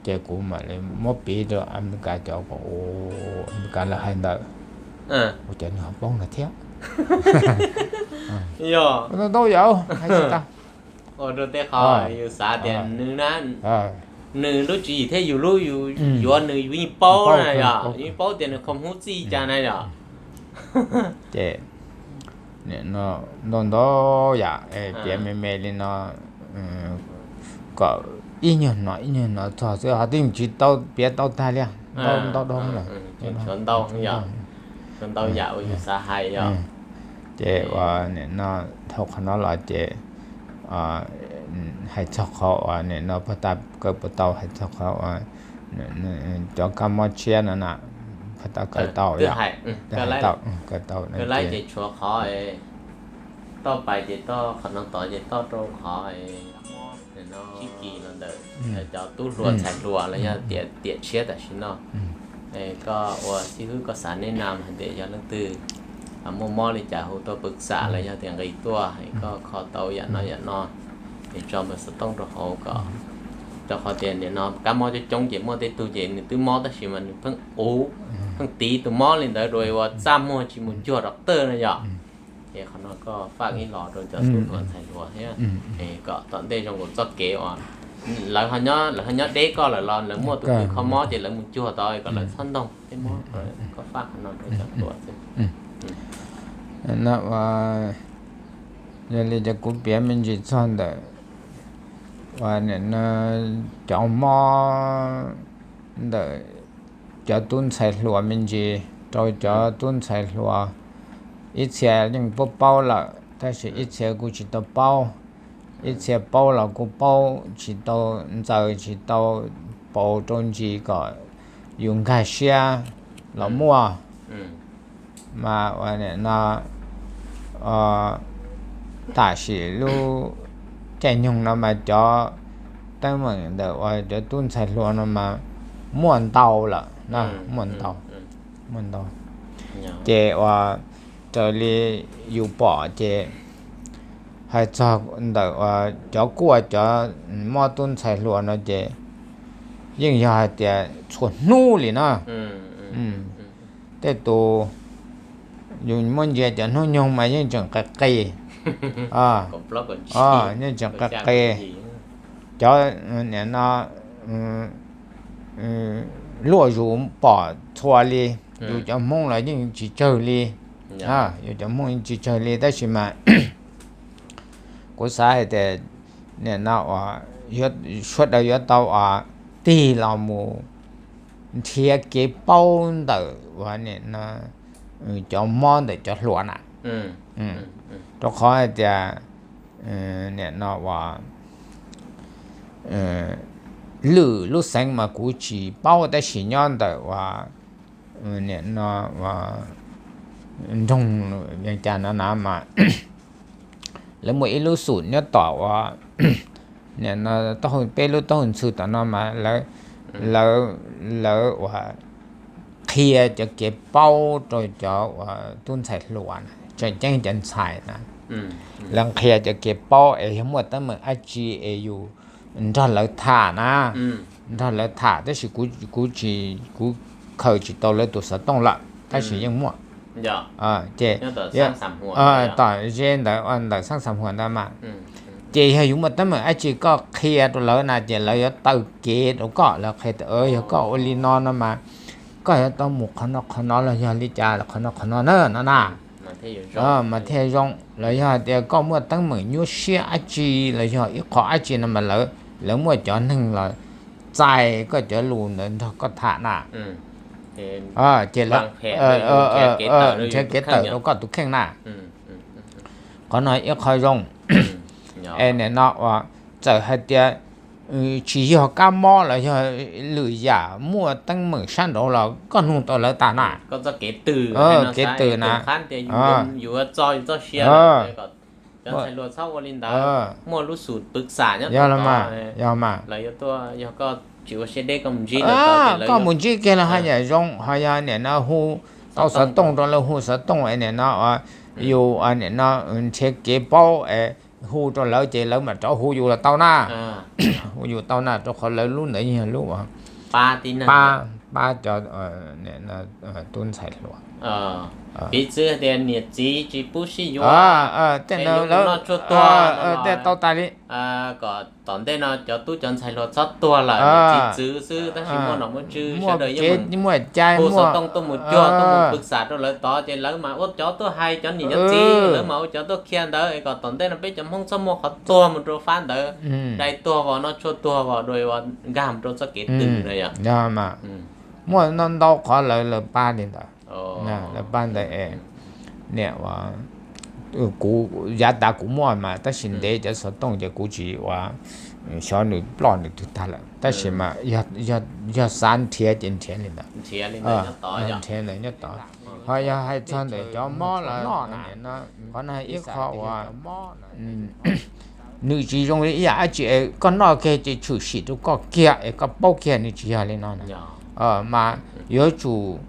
Ces kuv mam li muab piv rau Amelikas cov kom, Amelikas lawv hais ntawd, ua cas nws ho paub no thiab. Ntau yam hais tsis tag. Ua rau tej qho yus xav tias nws na, nws lub tswv yim thiab yus lub, yuav nws yus yeej paub na yom, yeej paub tias nws qhov hub txij cas na yom. Ces nim no ntau ntau yam piav me me li no kom ib nyuag hnov ib nyuag hnov txog xwb, ho twb tsis tau piav tau tag li, ntau ntau doo lawm. Ntau yam uas yus xav hais yom. Ces uas nim no dhau qhov no los ces hais txog qhov uas nim no puag ta kaw puas tau hais txog qhov uas cov kab mob tshiab no na, puag ta kaw tau yom. Kaw tau, kaw tau no ces tshuav qhov toj pais ces toj qhov no tod ces toj rau qhov sib kis los ntawm cov tub hluas ntxhais hluas los yog tiam tshiab tam sim no. Koj ua xib hwb koj xav neb na hais tias yog leej twg muaj mob li cas hu tuaj pwv xam los yog tias nqis tuaj es koj kho tau yam no yam no es tso npawb xov tooj rau hauv kom, rau qhov tias nim no kab mob coob coob ces muaj tej tug ces nws twb mob tab sis mas nws pheej uv, pheej tiv tus mob li ntawd dua ua txaj muag tsis mus cuag rov tawj no yom. Ces qhov no koj faj ib los rau cov tub hluas ntxhais hluas thiab, kom tom ntej zoo nkaus txoj kev uas lawv, lawv ho nyob deb koj lawm los lawv muaj tus twg kho mob ces lawv mus cuag tod kom lawv txhob ntoog tej mob, koj faj qhov no rau cov hluas xwb. No ua, yog li ces kuv piav me ntsis txog ntawm uas nim no cov mob ntawm cov tub ntxhais hluas me ntsis rau cov tub ntxhais hluas. Ib txhia yeej paub paub lawm tab sis ib txhia kuj tsis tau paub, ib txhia paub los kuj paub tsis tau ntxaws tsis tau pauv rau ntsis kom yus nkag siab los muaj. Mas ua nim no tam sim lub caij nyoog no mas cov teeb meem ntawm uas cov tub ntxhais hluas no mas muaj ntau lawm, muaj ntau, muaj ntau. Ces uas raws li yus pom ces hais txog ntawm uas cov kuaj cov mob tub ntxhais hluas no ces yeej yog hais tias txhua hnub li na. Tej tus yus muab ntsia cov hnub nyoog mas yeej tseem qis qis, yeej tseem qis qis. Cov nim no luaj zus pom txhua li, yus cov Hmoob los yeej tsis tsawg li, yus cov Hmoob yeej tsis tsawg li tab sis mas kuv xav hais tias nim no uas sawv daws yuav tau uas tig los mus nrhiav kev paub ntawm uas nim no cov mob ntawm cov hluas na. Rau qhov hais tias nim no uas lwm lub xeev mas kuv tsis paub tab sis nyob ntawm uas nim no uas nroog Vias Cas no na mas lawv muaj ib lub xum nyob tom uas nim no taub hau, peb lub taub hau ntxhw tom no mas lawv, lawv uas qhia cov kev paub rau cov uas tub ntxhais hluas na, tseem ceeb cov ntxhais na. Lawv qhia cov kev paub es yog muaj teeb meem dab tsi es yus nrog lawv tham na, nrog lawv tham tab sis kuv, kuv khaws tsis tau lawv tus xov tooj lawm tab sis yeej muaj. Ces tom ze ntawd ntawm xab xam huas ntawd mas, ces yog yus muaj teeb meem dab tsi koj qhia rau lawv na ces lawv yuav taw kev rau koj, lawv qhia tias yog koj ua li no no mas koj yuav tau mus qhov no qhov no los yog li cas qhov no qhov no na no na, mas thiaj zoo. Los yog hais tias koj muaj teeb meem nyuaj siab dab tsi los yog ib qho dab tsi no mas lawv, lawv muaj cov neeg los txais koj cov lus ntawd nrog koj tham na. Ces nrhiav kev tawm rau koj tus kheej na. Qhov no ib qho zoo. Es nim no uas txawm hais tias tsis yog kab mob los yog lwm yam muaj teeb meem sab nraud los koj nug tau lawv tas na. Kev twg na, yog mas, koj mus ntsib kiag los haj yam zoo, ho yog nim no hu tau xov tooj rau lawv, hu xov tooj es nim no yus nim no nrhiav kev paub es hu rau lawv ces lawv mam rov hu yus los tau na. Hu yus tau na, rau qhov lawv lub ntawd yog lub pab, pab cov tub ntxhais hluas. Piv txwv tias niam txiv tsis pub sib yuav, tej no lawv, tej tau tas li. kom tom ntej no cov tub cov ntxhais hluas txhob tuag lawm, txiv txwv xwb, tab sis muaj nom muaj tswv, sawv daws yeej muaj cai, hu xov tooj tuaj mus cuag, tuaj mus pw xam rau lawv tod, ces lawv mas ua cov tuaj hais cov niam cov txiv, lawv mas ua cov tuaj qhia ntawd, es kom tom ntej no peb cov Hmoob txhob muaj qhov tuag mus rau fab ntawd, dai tuag vos, noj tshuaj tuag vos, dua nkag mus rau txoj kev twg na yom. Muaj ntau ntau qhov lawv, lawv pab li ntawd, lawv pab ntawd es, niam, kuv yav tas kuv muaj mas, tab sis ntev cov xov tooj ces kuv tsis ua, xyov nws ploj nws twg tag lawm, tab sis mas yog xav nrhiav ces nrhiav li ntawd, nrhiav ntawd nyob tod. Ho yog hais txog ntawm cov mob lawm, qhov no ib qho uas nws tsis zoo li ib yam dab tsi es koj noj kiag ces tshwm sim rau koj kiag es koj paub kiag, nws tsis yog li no na. Mas yuav tsum,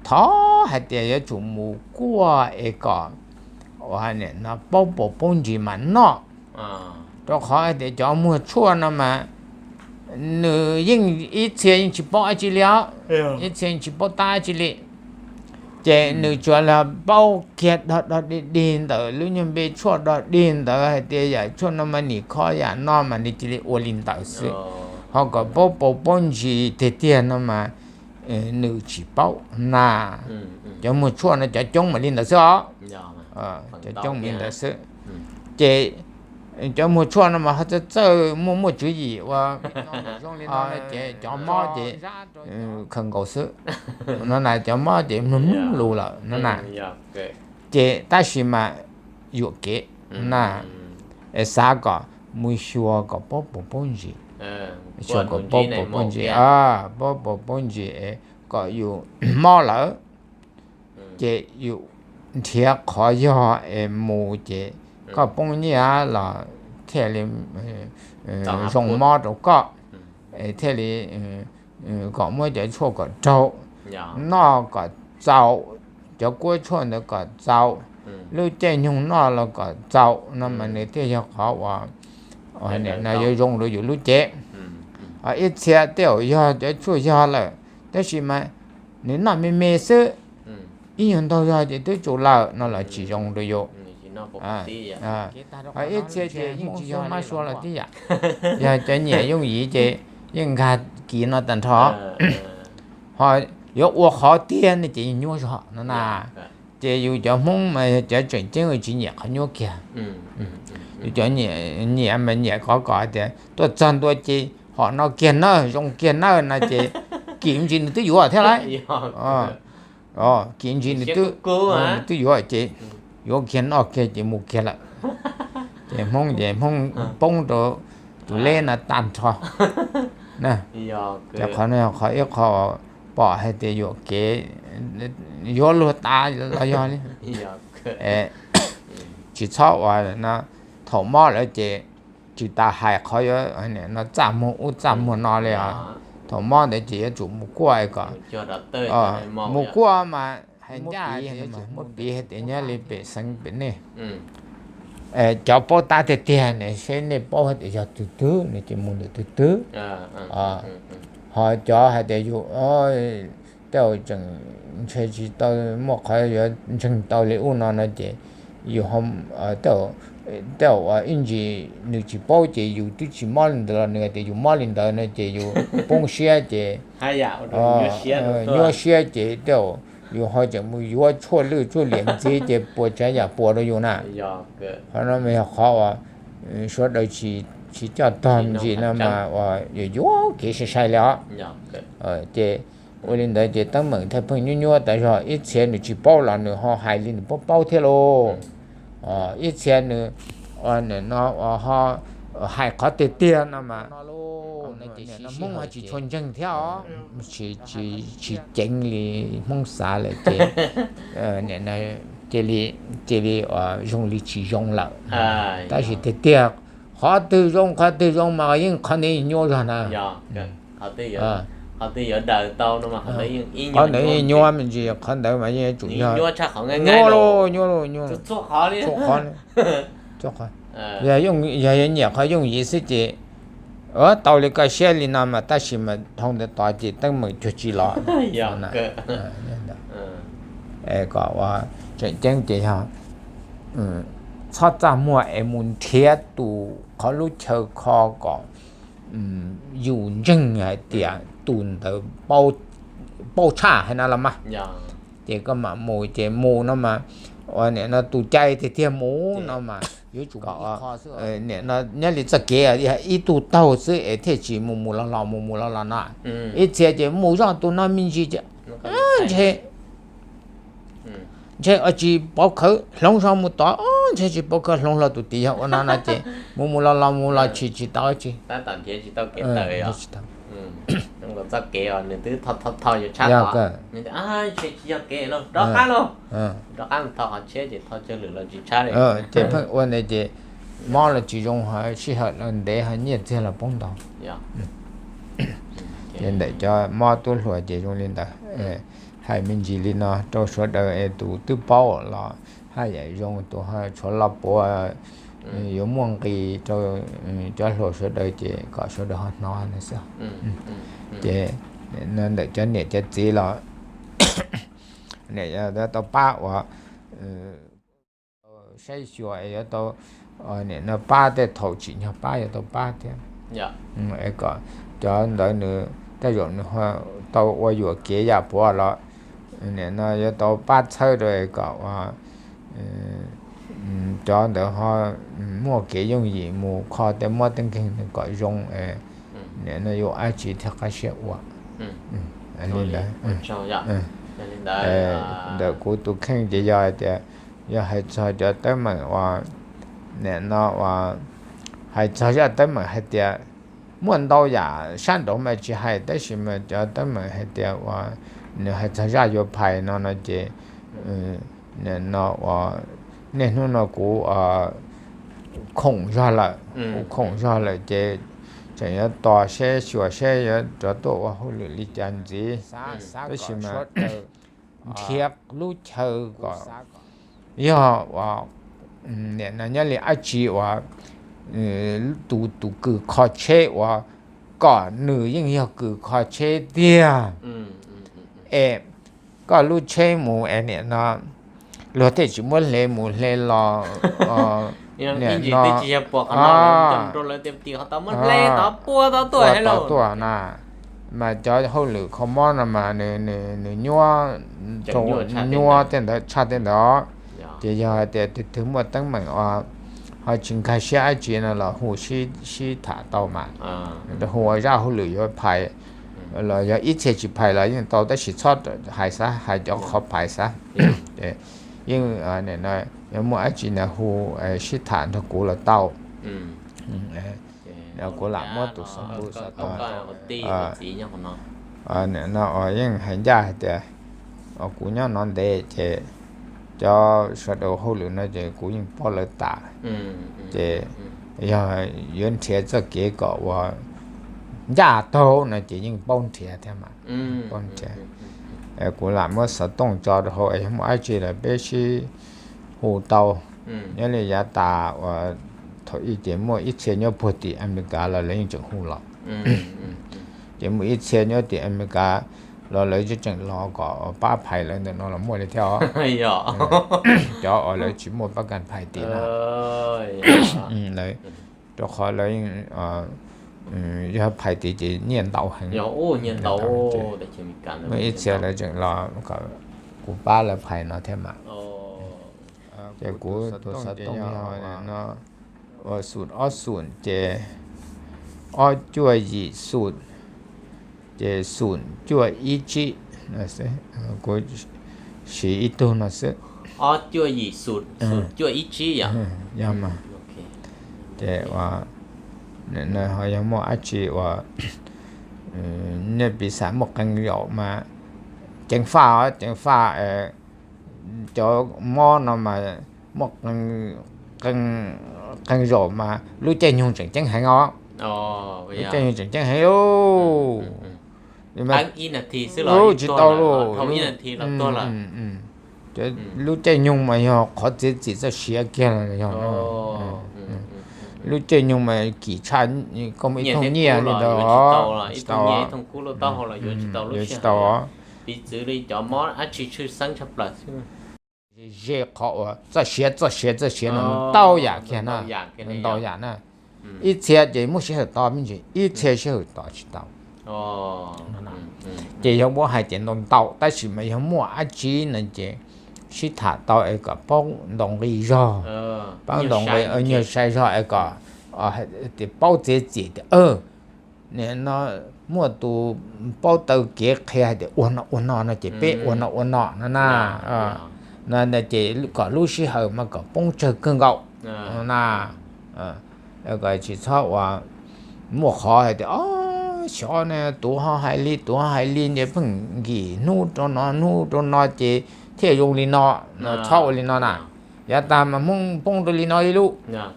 thov hais tias yuav tsum mus kuaj es kom, ua, paub paus paub ntsis mas noj, rau qhov hais tias cov muag tshuaj no mas nws yeej ib txhia yeej tsis paub dab tsi li os, ib txhia yeej tsis paub tab dab tsi li. Ces nws tsuas los paub kiag dog dog dig dig ntawm lub nyuag npe tshuaj dog dig ntawd hais tias yam tshuaj no mas nim kho yam no mas nws cia li ua li ntawd xwb. Ho kom paub paus paub ntsis tiag tiag no mas nws tsis paub na. Cov muag tshuaj no cov coob mam li ntawd xwb os. Cov coob mam li ntawd xwb. Ces cov muag tshuaj no mas ho txawj txawj muaj muaj tswv yim ua zoo li no ces cov mob ces khaws nkaus xwb no na, cov mob ces mloog mloog lus lawm no na. Ces tab sis mas yuam kev na, es xav kom mus xyuas kom paub paus paub ntsis, xyuas kom paub paus paub ntsis, paub paus paub ntsis es kom yus mob lawm ces yus nrhiav qhov yog es mus ces koj poob nyiaj los thiaj li zoo mob rau koj, es thiaj li kom muab cov tshuaj kom raug, noj kom txaus, cov kuab tshuaj ntawd kom txaus, lub caij nyoog noj los kom txaus no mas nws thiaj yog qhov uas, uas nim no yuav zoo rau yus lub cev. Ho ib txhia tej zaum yog cov tshuaj yog lawm, tab sis mas nws noj me me xwb, ib nyuag ntaug zog ces twb tsum lawm no los tsis zoo rau yus. Ho ib txhia ces yeej tsis yog mab sua los tib yam, yog cov nyiam yooj yim ces yeej nkag kiv no tag nrho. Ho yuav ua qhov tiag ne ces nyuaj zog no na. Ces yus cov Hmoob mas yog cov tseem ceeb tsis nyiam qhov nyuaj kiag. Yus cov nyiam mas nyiam qhov kom hais tias tuaj txog ntua ces hom no kiag nawb, zoo kiag nawb no ces kim ntsis nws twb yuav thiab lauj. Kim ntsis nws twb, nws twb yuav ces yuav kiag noj kiag ces mus kiag lawm. Ces Hmoob ces Hmoob poob rau tus leb no tag nrho. Ces qhov no qhov ib qho pom hais tias yuam kev, yuav luag tas los yog li, tsis txhob ua no. Thaum mob lawm ces tsis tas hais qhov yuav no txaj muag ub txaj muag no li os. Thaum mob ntawd ces yuav tsum mus kuaj kom, mus kuaj mas hais ncaj, muab piv hais tias nyob li pem xeev pem nej, cov paub tab tiag tiag ne, seb nej paub hais tias yog twg twg ne ces mus ntawm twg twg. Ho cov hais tias yus tej zaum tseem ntshe tsis tau muaj qhov yuav ntseeg tau li ub no no ces yus, tej zaum ib ntsis nws tsis paub ces yus twb tsis mob li ntawd los nws hais tias yus mob li ntawd no ces yus poob siab ces, nyuaj siab ces tej zaum yus ho tseem mus yuav tshuaj lwj tshuaj liam ntxiv ces puas tsav yam puas rau yus na. Qhov no mas yog qhov uas sawv daws tsis coj tog ntsis no mas uas yuav yuav kev sai sai li os. Ces ua li ntawd ces teeb meem thiaj pheej nyuaj nyuaj tas zog, ib txhia nws tsis paub los nws ho hais li nws paub paub thiab lauj. Ib txhia nws no ho hais qhov tiag tiag no mas Hmoob ho tsis tshua ntseeg thiab os, tsis ceev li Hmoob xav lawm ces cia li, cia li zoo li tsis zoo lawm. Tab sis tiag tiag qhov twg zoo qhov twg zoo mas yeej qhov ntawd nyuaj zog na. Qhov ntawd nyuaj me ntsis, qhov ntawd mas yeej yuav tsum yog nyuaj lauj, nyuaj lauj, nyuaj txhua qhov. Yog yuav nyiam qhov yooj yim xwb ces tau li koj siab li no mas tab sis mas dhau ntawd tod ces teeb meem cuag tsis los. Kom ua tseem ceeb ces yog txhob txaj muag es mus nrhiav tus qhov lub chaw kho kom yus ntseeg hais tias tus ntawd paub tshaj hais no los mas. Ces koj mam mus, ces mus no mas, ua nim no tus cai tiag tiag mus no mas yuav tsum kom nim no nyob li txoj kev ib tug taug xwb es thiaj tsis mus mus los los mus mus los los no. Ib txhia ces mus zoj tus no me ntsis ces ntshe ntshe tsis pov khawv hloov zog mus tod, ntshe tsis pov khawv hloov los tus tid yog ua no no ces mus mus los los mus los tsis tsis tau tsis. Ces pheej ua ntawd ces mob los tsis zoo ho sij hawm los ntev ho nyiaj txiag los poob ntau. Ces ntawm cov mob tub hluas ces zoo li ntawd. Hais me ntsis li no rau sawv daws es tus twb paub los haj yam zoo, tus ho tshuav lo puav yuav muaj nqis rau cov hluas sawv daws ces kom sawv daws ho hnov no xwb. Ces no ntawm cov niam cov txiv los niam yuav tau pab uas saib xyuas es yuav tau nim no pab tej thaum tsim nyog pab yuav tau pab thiab. Es kom cov ntawd nws tej zaum nws tau ua yuam kev yam puav los nim no yuav tau pab txhawb rau es kom ua cov ntawd ho muaj kev yooj yim mus kho tej mob tej nkeeg nws kom zoo es nim no yuav ua dab tsi thiaj qab siab ua. Li ntawd. Ntawm kuv tus kheej ces yog hais tias, yog hais txog cov teeb meem uas nim no uas hais txog zaj teeb meem hais tias muaj ntau yam sab nraud mas tsis hais, tab sis mas cov teeb meem hais tias uas nws hais txog zaj yuav phais no no ces nim no uas niaj hnub no kuv khoom zog lawm, kuv khoom zog lawm ces tseem yuav tos seb xyuas seb yuav rov tuaj ua hauj lwm li cas ntxiv. Tab sis mas nrhiav lub chaw kom yog uas nim no nyob li dab tsi uas tus tus kws kho tsheb uas kom nws yeej yog kws kho tsheb tiag es koj lub tsheb mus es nim no luag tej tsis muab hle mus hle los nim no tuaj na, mas cov hauj lwm kho mob no mas nws nyuab, nyuab tej ntawd tshaj tej ntawd. Ces yog hais tias tus twg muaj teeb meem uas ho tsis nkag siab dab tsi no los hu sib tham tau mas, hu ua zaj hauj lwm yuav phais los yog ib txhia tsis phais los yeej tau, tab sis txhob hais xav hais cov qhov phais xav. Yeej nim no yog muaj dab tsi no hu sib tham nrog kuv los tau. Kuv lam muab tus xov tooj no, nim no uas yeej hais ncaj hais tias kuv nyob no ntev ces cov sawv daws hauj lwm no ces kuv yeej paub lawv tas. Ces yog yuav nrhiav txoj kev kom ua ncaj taug no ces yeej paub nrhiav thiab mas, paub nrhiav. Kuv lam muab xov tooj tso rau hauv es yog muaj dab tsi los peb sib hu tau. Nyob li yav tas uas thaum ib ces muaj ib txhia nyob puag tim Amelikas los lawv yeej tseem hu los. Ces muaj ib txhia nyob tim Amelikas los lawv tseem los kom pab phais lawv ntawm no los muaj li thiab os. Cov uas lawv tsis muaj pab kas phais tim no, lawv, rau qhov lawv yog phais tid ces nyiaj ntau heev. Muaj ib txhia lawv tseem los kom kuv pab lawv phais no thiab mas. Ces kuv tus xov tooj yog no, ua xum ob xum ces ob cuaj yim xum ces xum cuaj ib tsib. Kuv siv ib tug no xwb. Yog mas, ces ho yog muaj dab tsi uas nej piv xam muaj qee zaum mas ceev faj os, ceev faj. Cov mob no mas muaj qee zaum mas lub caij nyoog tseem ceeb heev os. Lub caij nyoog tseem ceeb heev. Tsis tau, lub caij nyoog mas yog qhov txiav txim txoj sia kiag los yog no. Lub caij nyoog mas kim tshaj, koj muaj ib thooj nyiaj li ntawd os, tsis tau, yuav tsis tau os. Ze qhov uas txoj siav txoj siav txoj siav no ntau yam kiag na, ntau yam na. Ib txhia ces muaj sij hawm tos me ntsis, ib txhia sij hawm tos tsis tau. Ces yog muab hais tias ntau ntau, tab sis mas yog muaj dab tsi no ces sib tham tau es kom paub ntaus nqi zog, paub ntaus nqi, nyuag sai zog es kom paub txiav txim tias, no muaj tus paub taw kev qhia hais tias ua no ua no no ces peb ua no ua no no na. No ces kom lub sij hawm mas kom poob tsawg kawg nkaus na. Kom tsis txhob ua, muaj qhov hais tias, o, xyov ne, tus ho hais li tus ho hais li ces pheej nkim hnub rau no hnub rau no ces thiaj zoo li no. Txhob ua li no na. Yav tag mas Hmoob poob rau li no ib lub, luag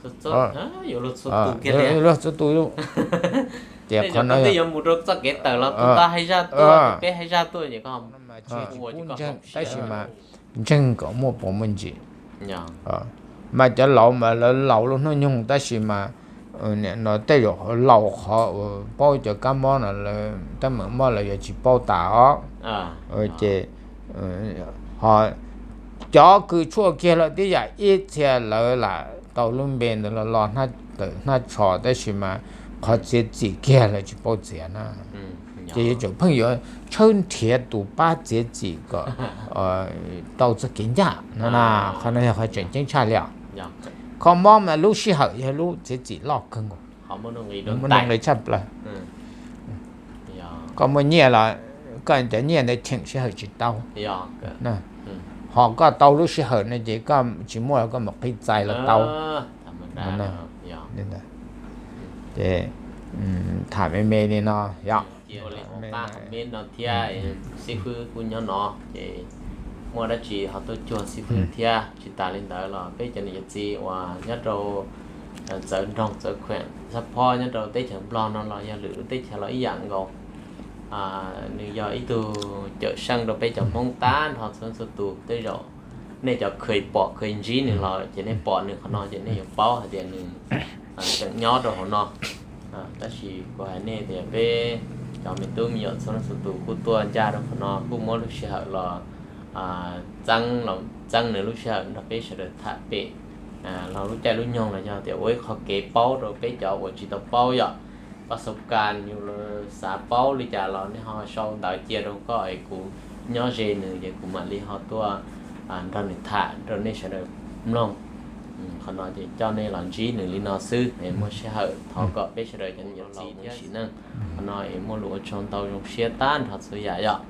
txhua tus ib lub. Ces qhov no tsis ntseeg, tab sis mas ntseeg kom muaj puas muaj ntsis. Mas cov laus mas lawv laus lub hnub nyoog tab sis mas no tej zaum laus qhov uas paub cov kab mob no lawv teeb meem mob lawv yuav tsis paub tas os. Ces ho cov kws tshuaj kiag lawm tib yam ib txhia lawv lam tau lub npe ntawd los los tawm hnab tsho tab sis mas qhov txiav txim kiag lawv tsis paub txiav na. Ces yuav tsum pheej yuav tshawb nrhiav tus pab txiav txim kom tau txoj kev ncaj no na. Qhov no yog qhov tseem ceeb tshaj li os. Kho mob mas lub sij hawm yog lub txiav txim loj kawg nkaus, muaj nuj nqis tshaj plaws. Koj muaj nyiaj los koj cov nyiaj ntawd cheem sij hawm tsis tau. Ho koj tau lub sij hawm no ces koj tsis muaj los koj mus qhib txais los tau. Ces tham me me li no yom. Ua li ua qab me no thiab, xib fwb kuj nyob no ces muaj dab tsi ho tuaj cuag xib fwb thiab. Tsis tas li ntawd los peb cov niam cov txiv uas nyob rau txawv nroog txawv khueem xab phob nyob rau teb chaws Nplog no los yog lwm lub teb chaws los ib yam nkaus, nws yog ib tug cawm seej rau peb cov Hmoob tag nrho txhua txhua tus. Tej zaum nej cov kheev pom kheev ntsib nws los ces nej pom nws qhov no ces nej yuav paub hais tias nws tseem nyob rau hauv no. Tab sis kuv hais nej tias peb cov me tub me nyuam txhua leej txhua tus kuj tuaj ncaj rau qhov no kuj muab lub sij hawm los txeeb, txeeb nws lub sij hawm nrog peb sawv daws tham pem los lub caij lub nyoog los yog tias ua ib qho kev paub rau peb cov uas tsis tau paub yom. Pas xav kas yus xav paub li cas los nej ho sau ntawv cia rau koj es kuv nyob ze nws ces kuv mam li ho tuaj nrog nws tham rau nej sawv daws mloog. Qhov no ces coj nej los ntsib nws li no xwb es muaj sij hawm thov kom peb sawv daws cov niam cov txiv thiab sim neej qhov no es muaj lus ua tsaug ntau zoo siab tag nrho txhua yam yom.